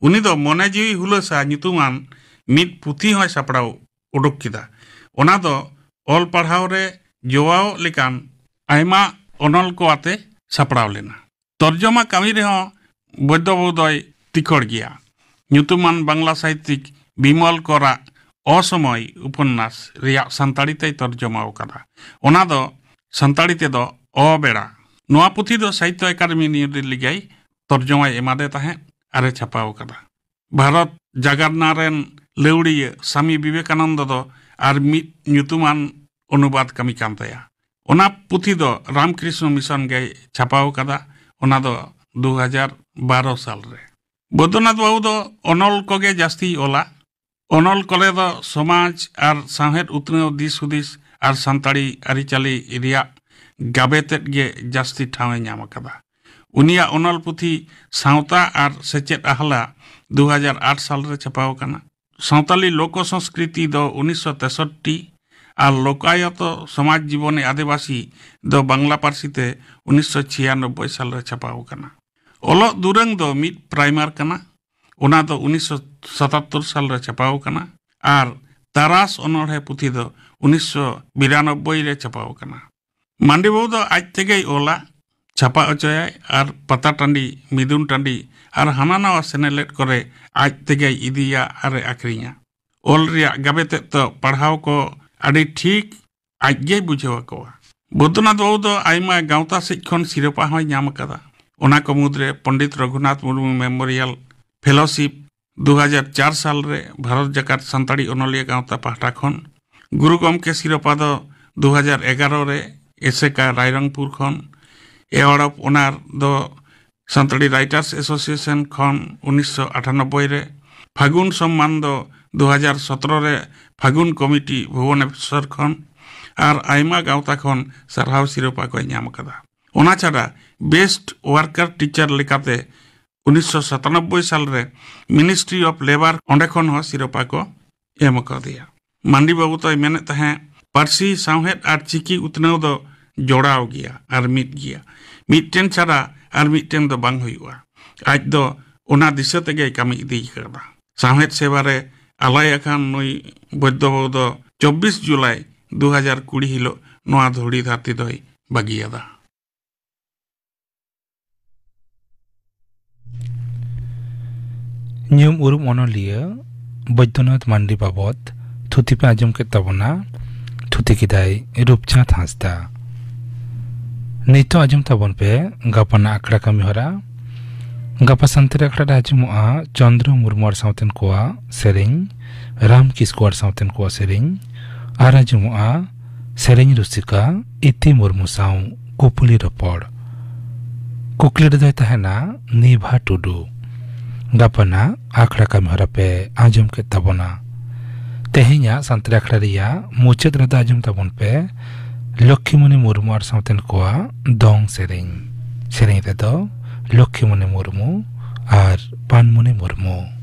ᱩᱱᱤ ᱫᱚ ᱢᱚᱱᱮ ᱡᱤᱣᱤ ᱦᱩᱞᱟᱹᱥᱟ ᱧᱩᱛᱩᱢᱟᱱ ᱢᱤᱫ ᱯᱩᱛᱷᱤ ᱦᱚᱸᱭ ᱥᱟᱯᱲᱟᱣ ᱩᱰᱩᱠ ᱠᱮᱫᱟ᱾ ᱚᱱᱟ ᱫᱚ ᱚᱞ ᱯᱟᱲᱦᱟᱣ ᱨᱮ ᱡᱚᱣᱟᱣ ᱞᱮᱠᱟᱱ ᱟᱭᱢᱟ ᱚᱱᱚᱞ ᱠᱚ ᱟᱛᱮ ᱥᱟᱯᱲᱟᱣ ᱞᱮᱱᱟ᱾ ᱛᱚᱨᱡᱚᱢᱟ ᱠᱟᱹᱢᱤ ᱨᱮᱦᱚᱸ ᱵᱳᱭᱫᱚ ᱵᱟᱹᱵᱩ ᱫᱚᱭ ᱛᱤᱠᱷᱚᱲ ᱜᱮᱭᱟ᱾ ᱧᱩᱛᱩᱢᱟᱱ ᱵᱟᱝᱞᱟ ᱥᱟᱦᱤᱛᱭᱤᱠ ᱵᱤᱢᱚᱞ ᱠᱚᱨᱟᱜ ᱚᱥᱚᱢᱚᱭ ᱩᱯᱚᱱᱱᱟᱥ ᱨᱮᱭᱟᱜ ᱥᱟᱱᱛᱟᱲᱤ ᱛᱮᱭ ᱛᱚᱨᱡᱚᱢᱟ ᱟᱠᱟᱫᱟ᱾ ᱚᱱᱟ ᱫᱚ ᱥᱟᱱᱛᱟᱲᱤ ᱛᱮᱫᱚ ᱚᱵᱮᱲᱟ᱾ ᱱᱚᱣᱟ ᱯᱩᱛᱷᱤ ᱫᱚ ᱥᱟᱦᱤᱛᱭᱚ ᱮᱠᱟᱰᱮᱢᱤ ᱱᱤᱭᱩ ᱫᱤᱞᱞᱤ ᱜᱮᱭ ᱛᱚᱨᱡᱚᱢᱟᱭ ᱮᱢᱟᱫᱮ ᱛᱟᱦᱮᱸᱫ ᱟᱨᱮ ᱪᱷᱟᱯᱟᱣ ᱟᱠᱟᱫᱟ᱾ ᱵᱷᱟᱨᱚᱛ ᱡᱟᱜᱟᱨᱱᱟ ᱨᱮᱱ ᱞᱟᱹᱣᱲᱤᱭᱟᱹ ᱥᱟᱢᱤ ᱵᱤᱵᱮᱠᱟᱱᱚᱱᱫᱚ ᱫᱚ ᱟᱨ ᱢᱤᱫ ᱧᱩᱛᱩᱢᱟᱱ ᱚᱱᱩᱵᱟᱫ ᱠᱟᱹᱢᱤ ᱠᱟᱱ ᱛᱟᱭᱟ᱾ ᱚᱱᱟ ᱯᱩᱛᱷᱤ ᱫᱚ ᱨᱟᱢᱠᱨᱤᱥᱱᱚ ᱢᱤᱥᱚᱱ ᱜᱮᱭ ᱪᱷᱟᱯᱟᱣ ᱟᱠᱟᱫᱟ᱾ ᱚᱱᱟ ᱫᱚ ᱫᱩ ᱦᱟᱡᱟᱨ ᱵᱟᱨᱚ ᱥᱟᱞ ᱨᱮ᱾ ᱵᱳᱫᱽᱫᱚᱱᱟᱛᱷ ᱵᱟᱵᱩ ᱫᱚ ᱚᱱᱚᱞ ᱠᱚᱜᱮ ᱡᱟᱹᱥᱛᱤᱭ ᱚᱞᱟ᱾ ᱚᱱᱚᱞ ᱠᱚᱨᱮ ᱫᱚ ᱥᱚᱢᱟᱡᱽ ᱟᱨ ᱥᱟᱶᱦᱮᱫ ᱩᱛᱱᱟᱹᱣ ᱫᱤᱥ ᱦᱩᱫᱤᱥ ᱟᱨ ᱥᱟᱱᱛᱟᱲᱤ ᱟᱹᱨᱤᱪᱟᱹᱞᱤ ᱨᱮᱭᱟᱜ ᱜᱟᱵᱮ ᱛᱮᱫ ᱜᱮ ᱡᱟᱹᱥᱛᱤ ᱴᱷᱟᱶ ᱮ ᱧᱟᱢ ᱟᱠᱟᱫᱟ᱾ ᱩᱱᱤᱭᱟᱜ ᱚᱱᱚᱞ ᱯᱩᱛᱷᱤ ᱥᱟᱶᱛᱟ ᱟᱨ ᱥᱮᱪᱮᱫ ᱟᱦᱞᱟ ᱫᱩ ᱦᱟᱡᱟᱨ ᱟᱴ ᱥᱟᱞ ᱨᱮ ᱪᱷᱟᱯᱟᱣ ᱟᱠᱟᱱᱟ᱾ ᱥᱟᱶᱛᱟᱞᱤ ᱞᱳᱠᱚ ᱥᱚᱝᱥᱠᱨᱤᱛᱤ ᱫᱚ ᱩᱱᱤᱥᱥᱚ ᱛᱮᱥᱚᱴᱴᱤ ᱟᱨ ᱞᱳᱠᱟᱭᱚᱛᱚ ᱥᱚᱢᱟᱡᱽ ᱡᱤᱵᱚᱱᱮ ᱟᱹᱫᱤᱵᱟᱹᱥᱤ ᱫᱚ ᱵᱟᱝᱞᱟ ᱯᱟᱹᱨᱥᱤ ᱛᱮ ᱩᱱᱤᱥᱥᱚ ᱪᱷᱤᱭᱟᱱᱚᱵᱵᱳᱭ ᱥᱟᱞ ᱨᱮ ᱪᱷᱟᱯᱟᱣ ᱟᱠᱟᱱᱟ᱾ ᱚᱞᱚᱜ ᱫᱩᱨᱟᱹᱝ ᱫᱚ ᱢᱤᱫ ᱯᱨᱟᱭᱢᱟᱨ ᱠᱟᱱᱟ, ᱚᱱᱟ ᱫᱚ ᱩᱱᱤᱥᱥᱚ ᱥᱟᱛᱟᱛᱛᱳᱨ ᱥᱟᱞ ᱨᱮ ᱪᱷᱟᱯᱟᱣ ᱟᱠᱟᱱᱟ, ᱟᱨ ᱛᱟᱨᱟᱥ ᱚᱱᱚᱬᱦᱮ ᱯᱩᱛᱷᱤ ᱫᱚ ᱩᱱᱤᱥᱥᱚ ᱵᱤᱨᱟᱱᱚᱵᱵᱳᱭ ᱨᱮ ᱪᱷᱟᱯᱟᱣ ᱟᱠᱟᱱᱟ᱾ ᱢᱟᱱᱰᱤ ᱵᱟᱵᱩ ᱫᱚ ᱟᱡ ᱛᱮᱜᱮᱭ ᱚᱞᱟ, ᱪᱷᱟᱯᱟ ᱦᱚᱪᱚᱭᱟᱭ ᱟᱨ ᱯᱟᱛᱟ ᱴᱟᱺᱰᱤ, ᱢᱤᱫᱩᱱ ᱴᱟᱺᱰᱤ ᱟᱨ ᱦᱟᱱᱟ ᱱᱟᱣᱟ ᱥᱮᱱᱮᱞᱮᱫ ᱠᱚᱨᱮ ᱟᱡ ᱛᱮᱜᱮᱭ ᱤᱫᱤᱭᱟ ᱟᱨ ᱮ ᱟᱠᱷᱨᱤᱧᱟ᱾ ᱚᱞ ᱨᱮᱭᱟᱜ ᱜᱟᱵᱮ ᱛᱮᱫ ᱫᱚ ᱯᱟᱲᱦᱟᱣ ᱠᱚ ᱟᱹᱰᱤ ᱴᱷᱤᱠ ᱟᱡ ᱜᱮᱭ ᱵᱩᱡᱷᱟᱹᱣ ᱟᱠᱚᱣᱟ᱾ ᱵᱳᱫᱽᱫᱚᱱᱟᱛᱷ ᱵᱟᱵᱩ ᱫᱚ ᱟᱭᱢᱟ ᱜᱟᱶᱛᱟ ᱥᱮᱫ ᱠᱷᱚᱱ ᱥᱤᱨᱯᱟ ᱦᱚᱸᱭ ᱧᱟᱢ ᱟᱠᱟᱫᱟ᱾ ᱚᱱᱟ ᱠᱚ ᱢᱩᱫᱽᱨᱮ ᱯᱚᱱᱰᱤᱛ ᱨᱚᱜᱷᱩᱱᱟᱛᱷ ᱢᱩᱨᱢᱩ ᱢᱮᱢᱳᱨᱤᱭᱟᱞ ᱯᱷᱮᱞᱳᱥᱤᱯ ᱫᱩ ᱦᱟᱡᱟᱨ ᱪᱟᱨ ᱥᱟᱞ ᱨᱮ ᱵᱷᱟᱨᱚᱛ ᱡᱟᱠᱟᱛ ᱥᱟᱱᱛᱟᱲᱤ ᱚᱱᱚᱞᱤᱭᱟᱹ ᱜᱟᱶᱛᱟ ᱯᱟᱦᱴᱟ ᱠᱷᱚᱱ, ᱜᱩᱨᱩ ᱜᱚᱢᱠᱮ ᱥᱤᱨᱯᱟ ᱫᱚ ᱫᱩ ᱦᱟᱡᱟᱨ ᱮᱜᱟᱨᱚ ᱨᱮ ᱮᱥᱮᱠᱟ ᱨᱟᱭᱨᱚᱝᱯᱩᱨ ᱠᱷᱚᱱ, ᱮᱣᱟᱨᱰ ᱚᱯᱷ ᱚᱱᱟᱨ ᱫᱚ ᱥᱟᱱᱛᱟᱲᱤ ᱨᱟᱭᱴᱟᱨᱥ ᱮᱥᱳᱥᱤᱭᱮᱥᱚᱱ ᱠᱷᱚᱱ ᱩᱱᱤᱥᱥᱚ ᱟᱴᱷᱟᱱᱚᱵᱵᱳᱭ ᱨᱮ, ᱯᱷᱟᱹᱜᱩᱱ ᱥᱚᱢᱢᱟᱱ ᱫᱚ ᱫᱩ ᱦᱟᱡᱟᱨ ᱥᱚᱛᱨᱚ ᱨᱮ ᱯᱷᱟᱹᱜᱩᱱ ᱠᱚᱢᱤᱴᱤ ᱵᱷᱩᱵᱚᱱᱮᱥᱚᱨ ᱠᱷᱚᱱ, ᱟᱨ ᱟᱭᱢᱟ ᱜᱟᱶᱛᱟ ᱠᱷᱚᱱ ᱥᱟᱨᱦᱟᱣ ᱥᱤᱨᱯᱟ ᱠᱚᱭ ᱧᱟᱢ ᱟᱠᱟᱫᱟ᱾ ᱚᱱᱟ ᱪᱷᱟᱰᱟ, ᱵᱮᱥᱴ ᱳᱣᱟᱨᱠᱟᱨ ᱴᱤᱪᱟᱨ ᱞᱮᱠᱟᱛᱮ ᱩᱱᱤᱥᱥᱚ ᱥᱟᱛᱟᱱᱚᱵᱵᱳᱭ ᱥᱟᱞ ᱨᱮ ᱢᱤᱱᱤᱥᱴᱨᱤ ᱚᱯᱷ ᱞᱮᱵᱟᱨ, ᱚᱸᱰᱮ ᱠᱷᱚᱱ ᱦᱚᱸ ᱥᱤᱨᱯᱟ ᱠᱚ ᱮᱢ ᱟᱠᱟᱫᱮᱭᱟ᱾ ᱢᱟᱱᱰᱤ ᱵᱟᱵᱩ ᱫᱚᱭ ᱢᱮᱱᱮᱫ ᱛᱟᱦᱮᱸᱫ, ᱯᱟᱹᱨᱥᱤ, ᱥᱟᱶᱦᱮᱫ ᱟᱨ ᱪᱤᱠᱤ ᱩᱛᱱᱟᱹᱣ ᱫᱚ ᱡᱚᱲᱟᱣ ᱜᱮᱭᱟ ᱟᱨ ᱢᱤᱫ ᱜᱮᱭᱟ᱾ ᱢᱤᱫᱴᱮᱱ ᱪᱷᱟᱰᱟ ᱟᱨ ᱢᱤᱫᱴᱮᱱ ᱫᱚ ᱵᱟᱝ ᱦᱩᱭᱩᱜᱼᱟ᱾ ᱟᱡ ᱫᱚ ᱚᱱᱟ ᱫᱤᱥᱟᱹ ᱛᱮᱜᱮᱭ ᱠᱟᱹᱢᱤ ᱤᱫᱤ ᱟᱠᱟᱫᱟ᱾ ᱥᱟᱶᱦᱮᱫ ᱥᱮᱵᱟ ᱨᱮ ᱟᱞᱟᱭ ᱟᱠᱟᱱ ᱱᱩᱭ ᱵᱳᱫᱽᱫᱚ ᱵᱟᱵᱩ ᱫᱚ ᱪᱚᱵᱵᱤᱥ ᱡᱩᱞᱟᱭ ᱫᱩ ᱦᱟᱡᱟᱨ ᱠᱩᱲᱤ ᱦᱤᱞᱳᱜ ᱱᱚᱣᱟ ᱫᱷᱩᱲᱤ ᱫᱷᱟᱹᱨᱛᱤ ᱫᱚᱭ ᱵᱟᱹᱜᱤᱭᱟᱫᱟ᱾ ᱧᱩᱢ ᱩᱨᱩᱢ ᱚᱱᱚᱞᱤᱭᱟᱹ ᱵᱳᱭᱫᱚᱱᱟᱛᱷ ᱢᱟᱱᱰᱤ ᱵᱟᱵᱚᱛ ᱛᱷᱩᱛᱤ ᱯᱮ ᱟᱸᱡᱚᱢ ᱠᱮᱫ ᱛᱟᱵᱚᱱᱟ᱾ ᱛᱷᱩᱛᱤ ᱠᱮᱫᱟᱭ ᱨᱩᱯᱪᱟᱸᱫᱽ ᱦᱟᱸᱥᱫᱟ᱾ ᱱᱤᱛᱚᱜ ᱟᱸᱡᱚᱢ ᱛᱟᱵᱚᱱ ᱯᱮ ᱜᱟᱯᱟᱱᱟᱜ ᱟᱠᱷᱲᱟ ᱠᱟᱹᱢᱤ ᱦᱚᱨᱟ᱾ ᱜᱟᱯᱟ ᱥᱟᱱᱛᱟᱲᱤ ᱟᱠᱷᱲᱟ ᱨᱮ ᱟᱸᱡᱚᱢᱚᱜᱼᱟ ᱪᱚᱱᱫᱨᱚ ᱢᱩᱨᱢᱩ ᱟᱨ ᱥᱟᱶᱛᱮᱱ ᱠᱚᱣᱟᱜ ᱥᱮᱨᱮᱧ, ᱨᱟᱢ ᱠᱤᱥᱠᱩ ᱟᱨ ᱥᱟᱶᱛᱮᱱ ᱠᱚᱣᱟᱜ ᱥᱮᱨᱮᱧ, ᱟᱨ ᱟᱸᱡᱚᱢᱚᱜᱼᱟ ᱥᱮᱨᱮᱧ ᱨᱩᱥᱤᱠᱟ ᱤᱛᱤ ᱢᱩᱨᱢᱩ ᱥᱟᱶ ᱠᱩᱯᱩᱞᱤ ᱨᱚᱯᱚᱲ᱾ ᱠᱩᱠᱞᱤ ᱨᱮᱫᱚᱭ ᱛᱟᱦᱮᱱᱟ ᱱᱤᱵᱷᱟ ᱴᱩᱰᱩ᱾ ᱜᱟᱯᱟᱱᱟᱜ ᱟᱠᱷᱲᱟ ᱠᱟᱹᱢᱤ ᱦᱚᱨᱟ ᱯᱮ ᱟᱸᱡᱚᱢ ᱠᱮᱫ ᱛᱟᱵᱚᱱᱟ᱾ ᱛᱮᱦᱮᱧᱟᱜ ᱥᱟᱱᱛᱟᱲᱤ ᱟᱠᱷᱲᱟ ᱨᱮᱭᱟᱜ ᱢᱩᱪᱟᱹᱫ ᱨᱮᱫᱚ ᱟᱸᱡᱚᱢ ᱛᱟᱵᱚᱱ ᱯᱮ ᱞᱚᱠᱠᱷᱤᱢᱩᱱᱤ ᱢᱩᱨᱢᱩ ᱟᱨ ᱥᱟᱶᱛᱮᱱ ᱠᱚᱣᱟᱜ ᱫᱚᱝ ᱥᱮᱨᱮᱧ᱾ ᱥᱮᱨᱮᱧ ᱨᱮᱫᱚ ᱞᱚᱠᱠᱷᱤᱢᱩᱱᱤ ᱢᱩᱨᱢᱩ ᱟᱨ ᱯᱟᱱᱢᱩᱱᱤ ᱢᱩᱨᱢᱩ᱾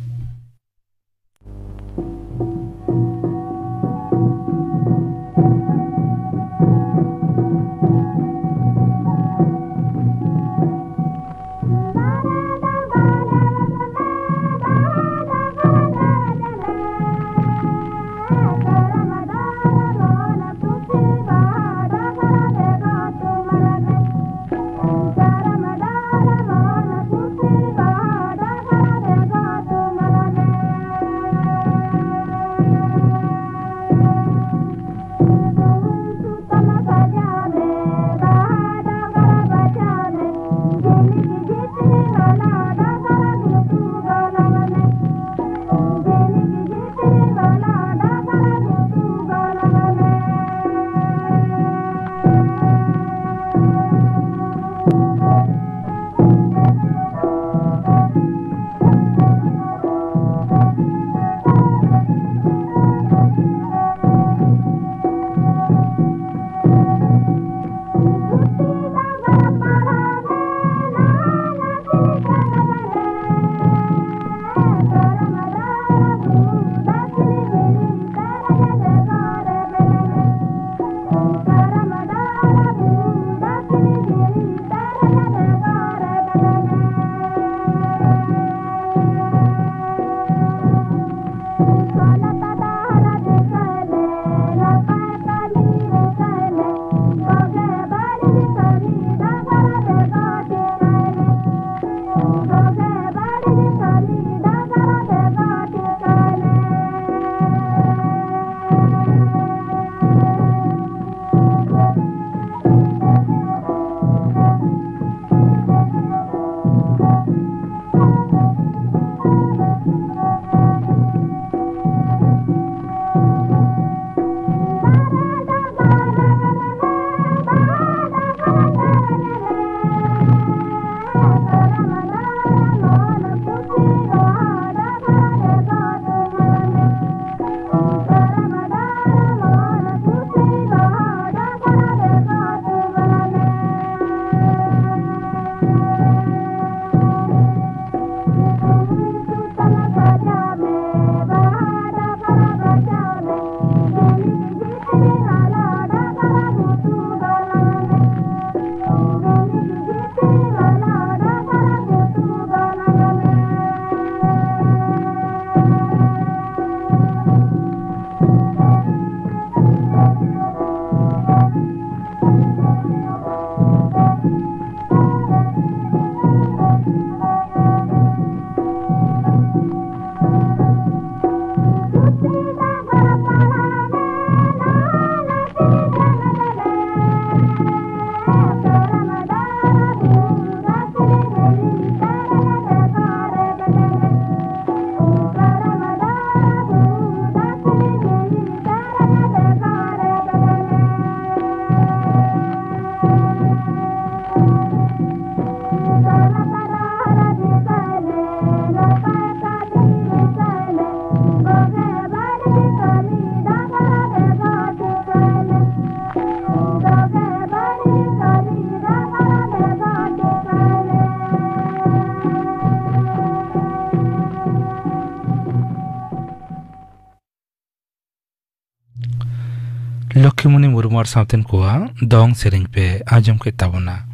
ᱞᱚᱠᱠᱷᱤᱢᱩᱱᱤ ᱢᱩᱨᱢᱩ ᱟᱨ ᱥᱟᱶᱛᱮᱱ ᱠᱚᱣᱟᱜ ᱫᱚᱝ ᱥᱮᱨᱮᱧ ᱯᱮ ᱟᱸᱡᱚᱢ ᱠᱮᱫ ᱛᱟᱵᱚᱱᱟ᱾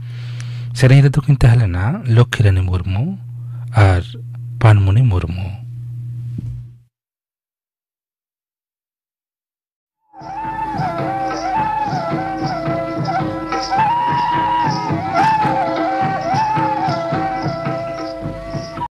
ᱥᱮᱨᱮᱧ ᱨᱮᱫᱚ ᱠᱤᱱ ᱛᱟᱦᱮᱸ ᱞᱮᱱᱟ ᱞᱚᱠᱠᱷᱤ ᱨᱟᱱᱤ ᱢᱩᱨᱢᱩ ᱟᱨ ᱯᱟᱱᱢᱩᱱᱤ ᱢᱩᱨᱢᱩ᱾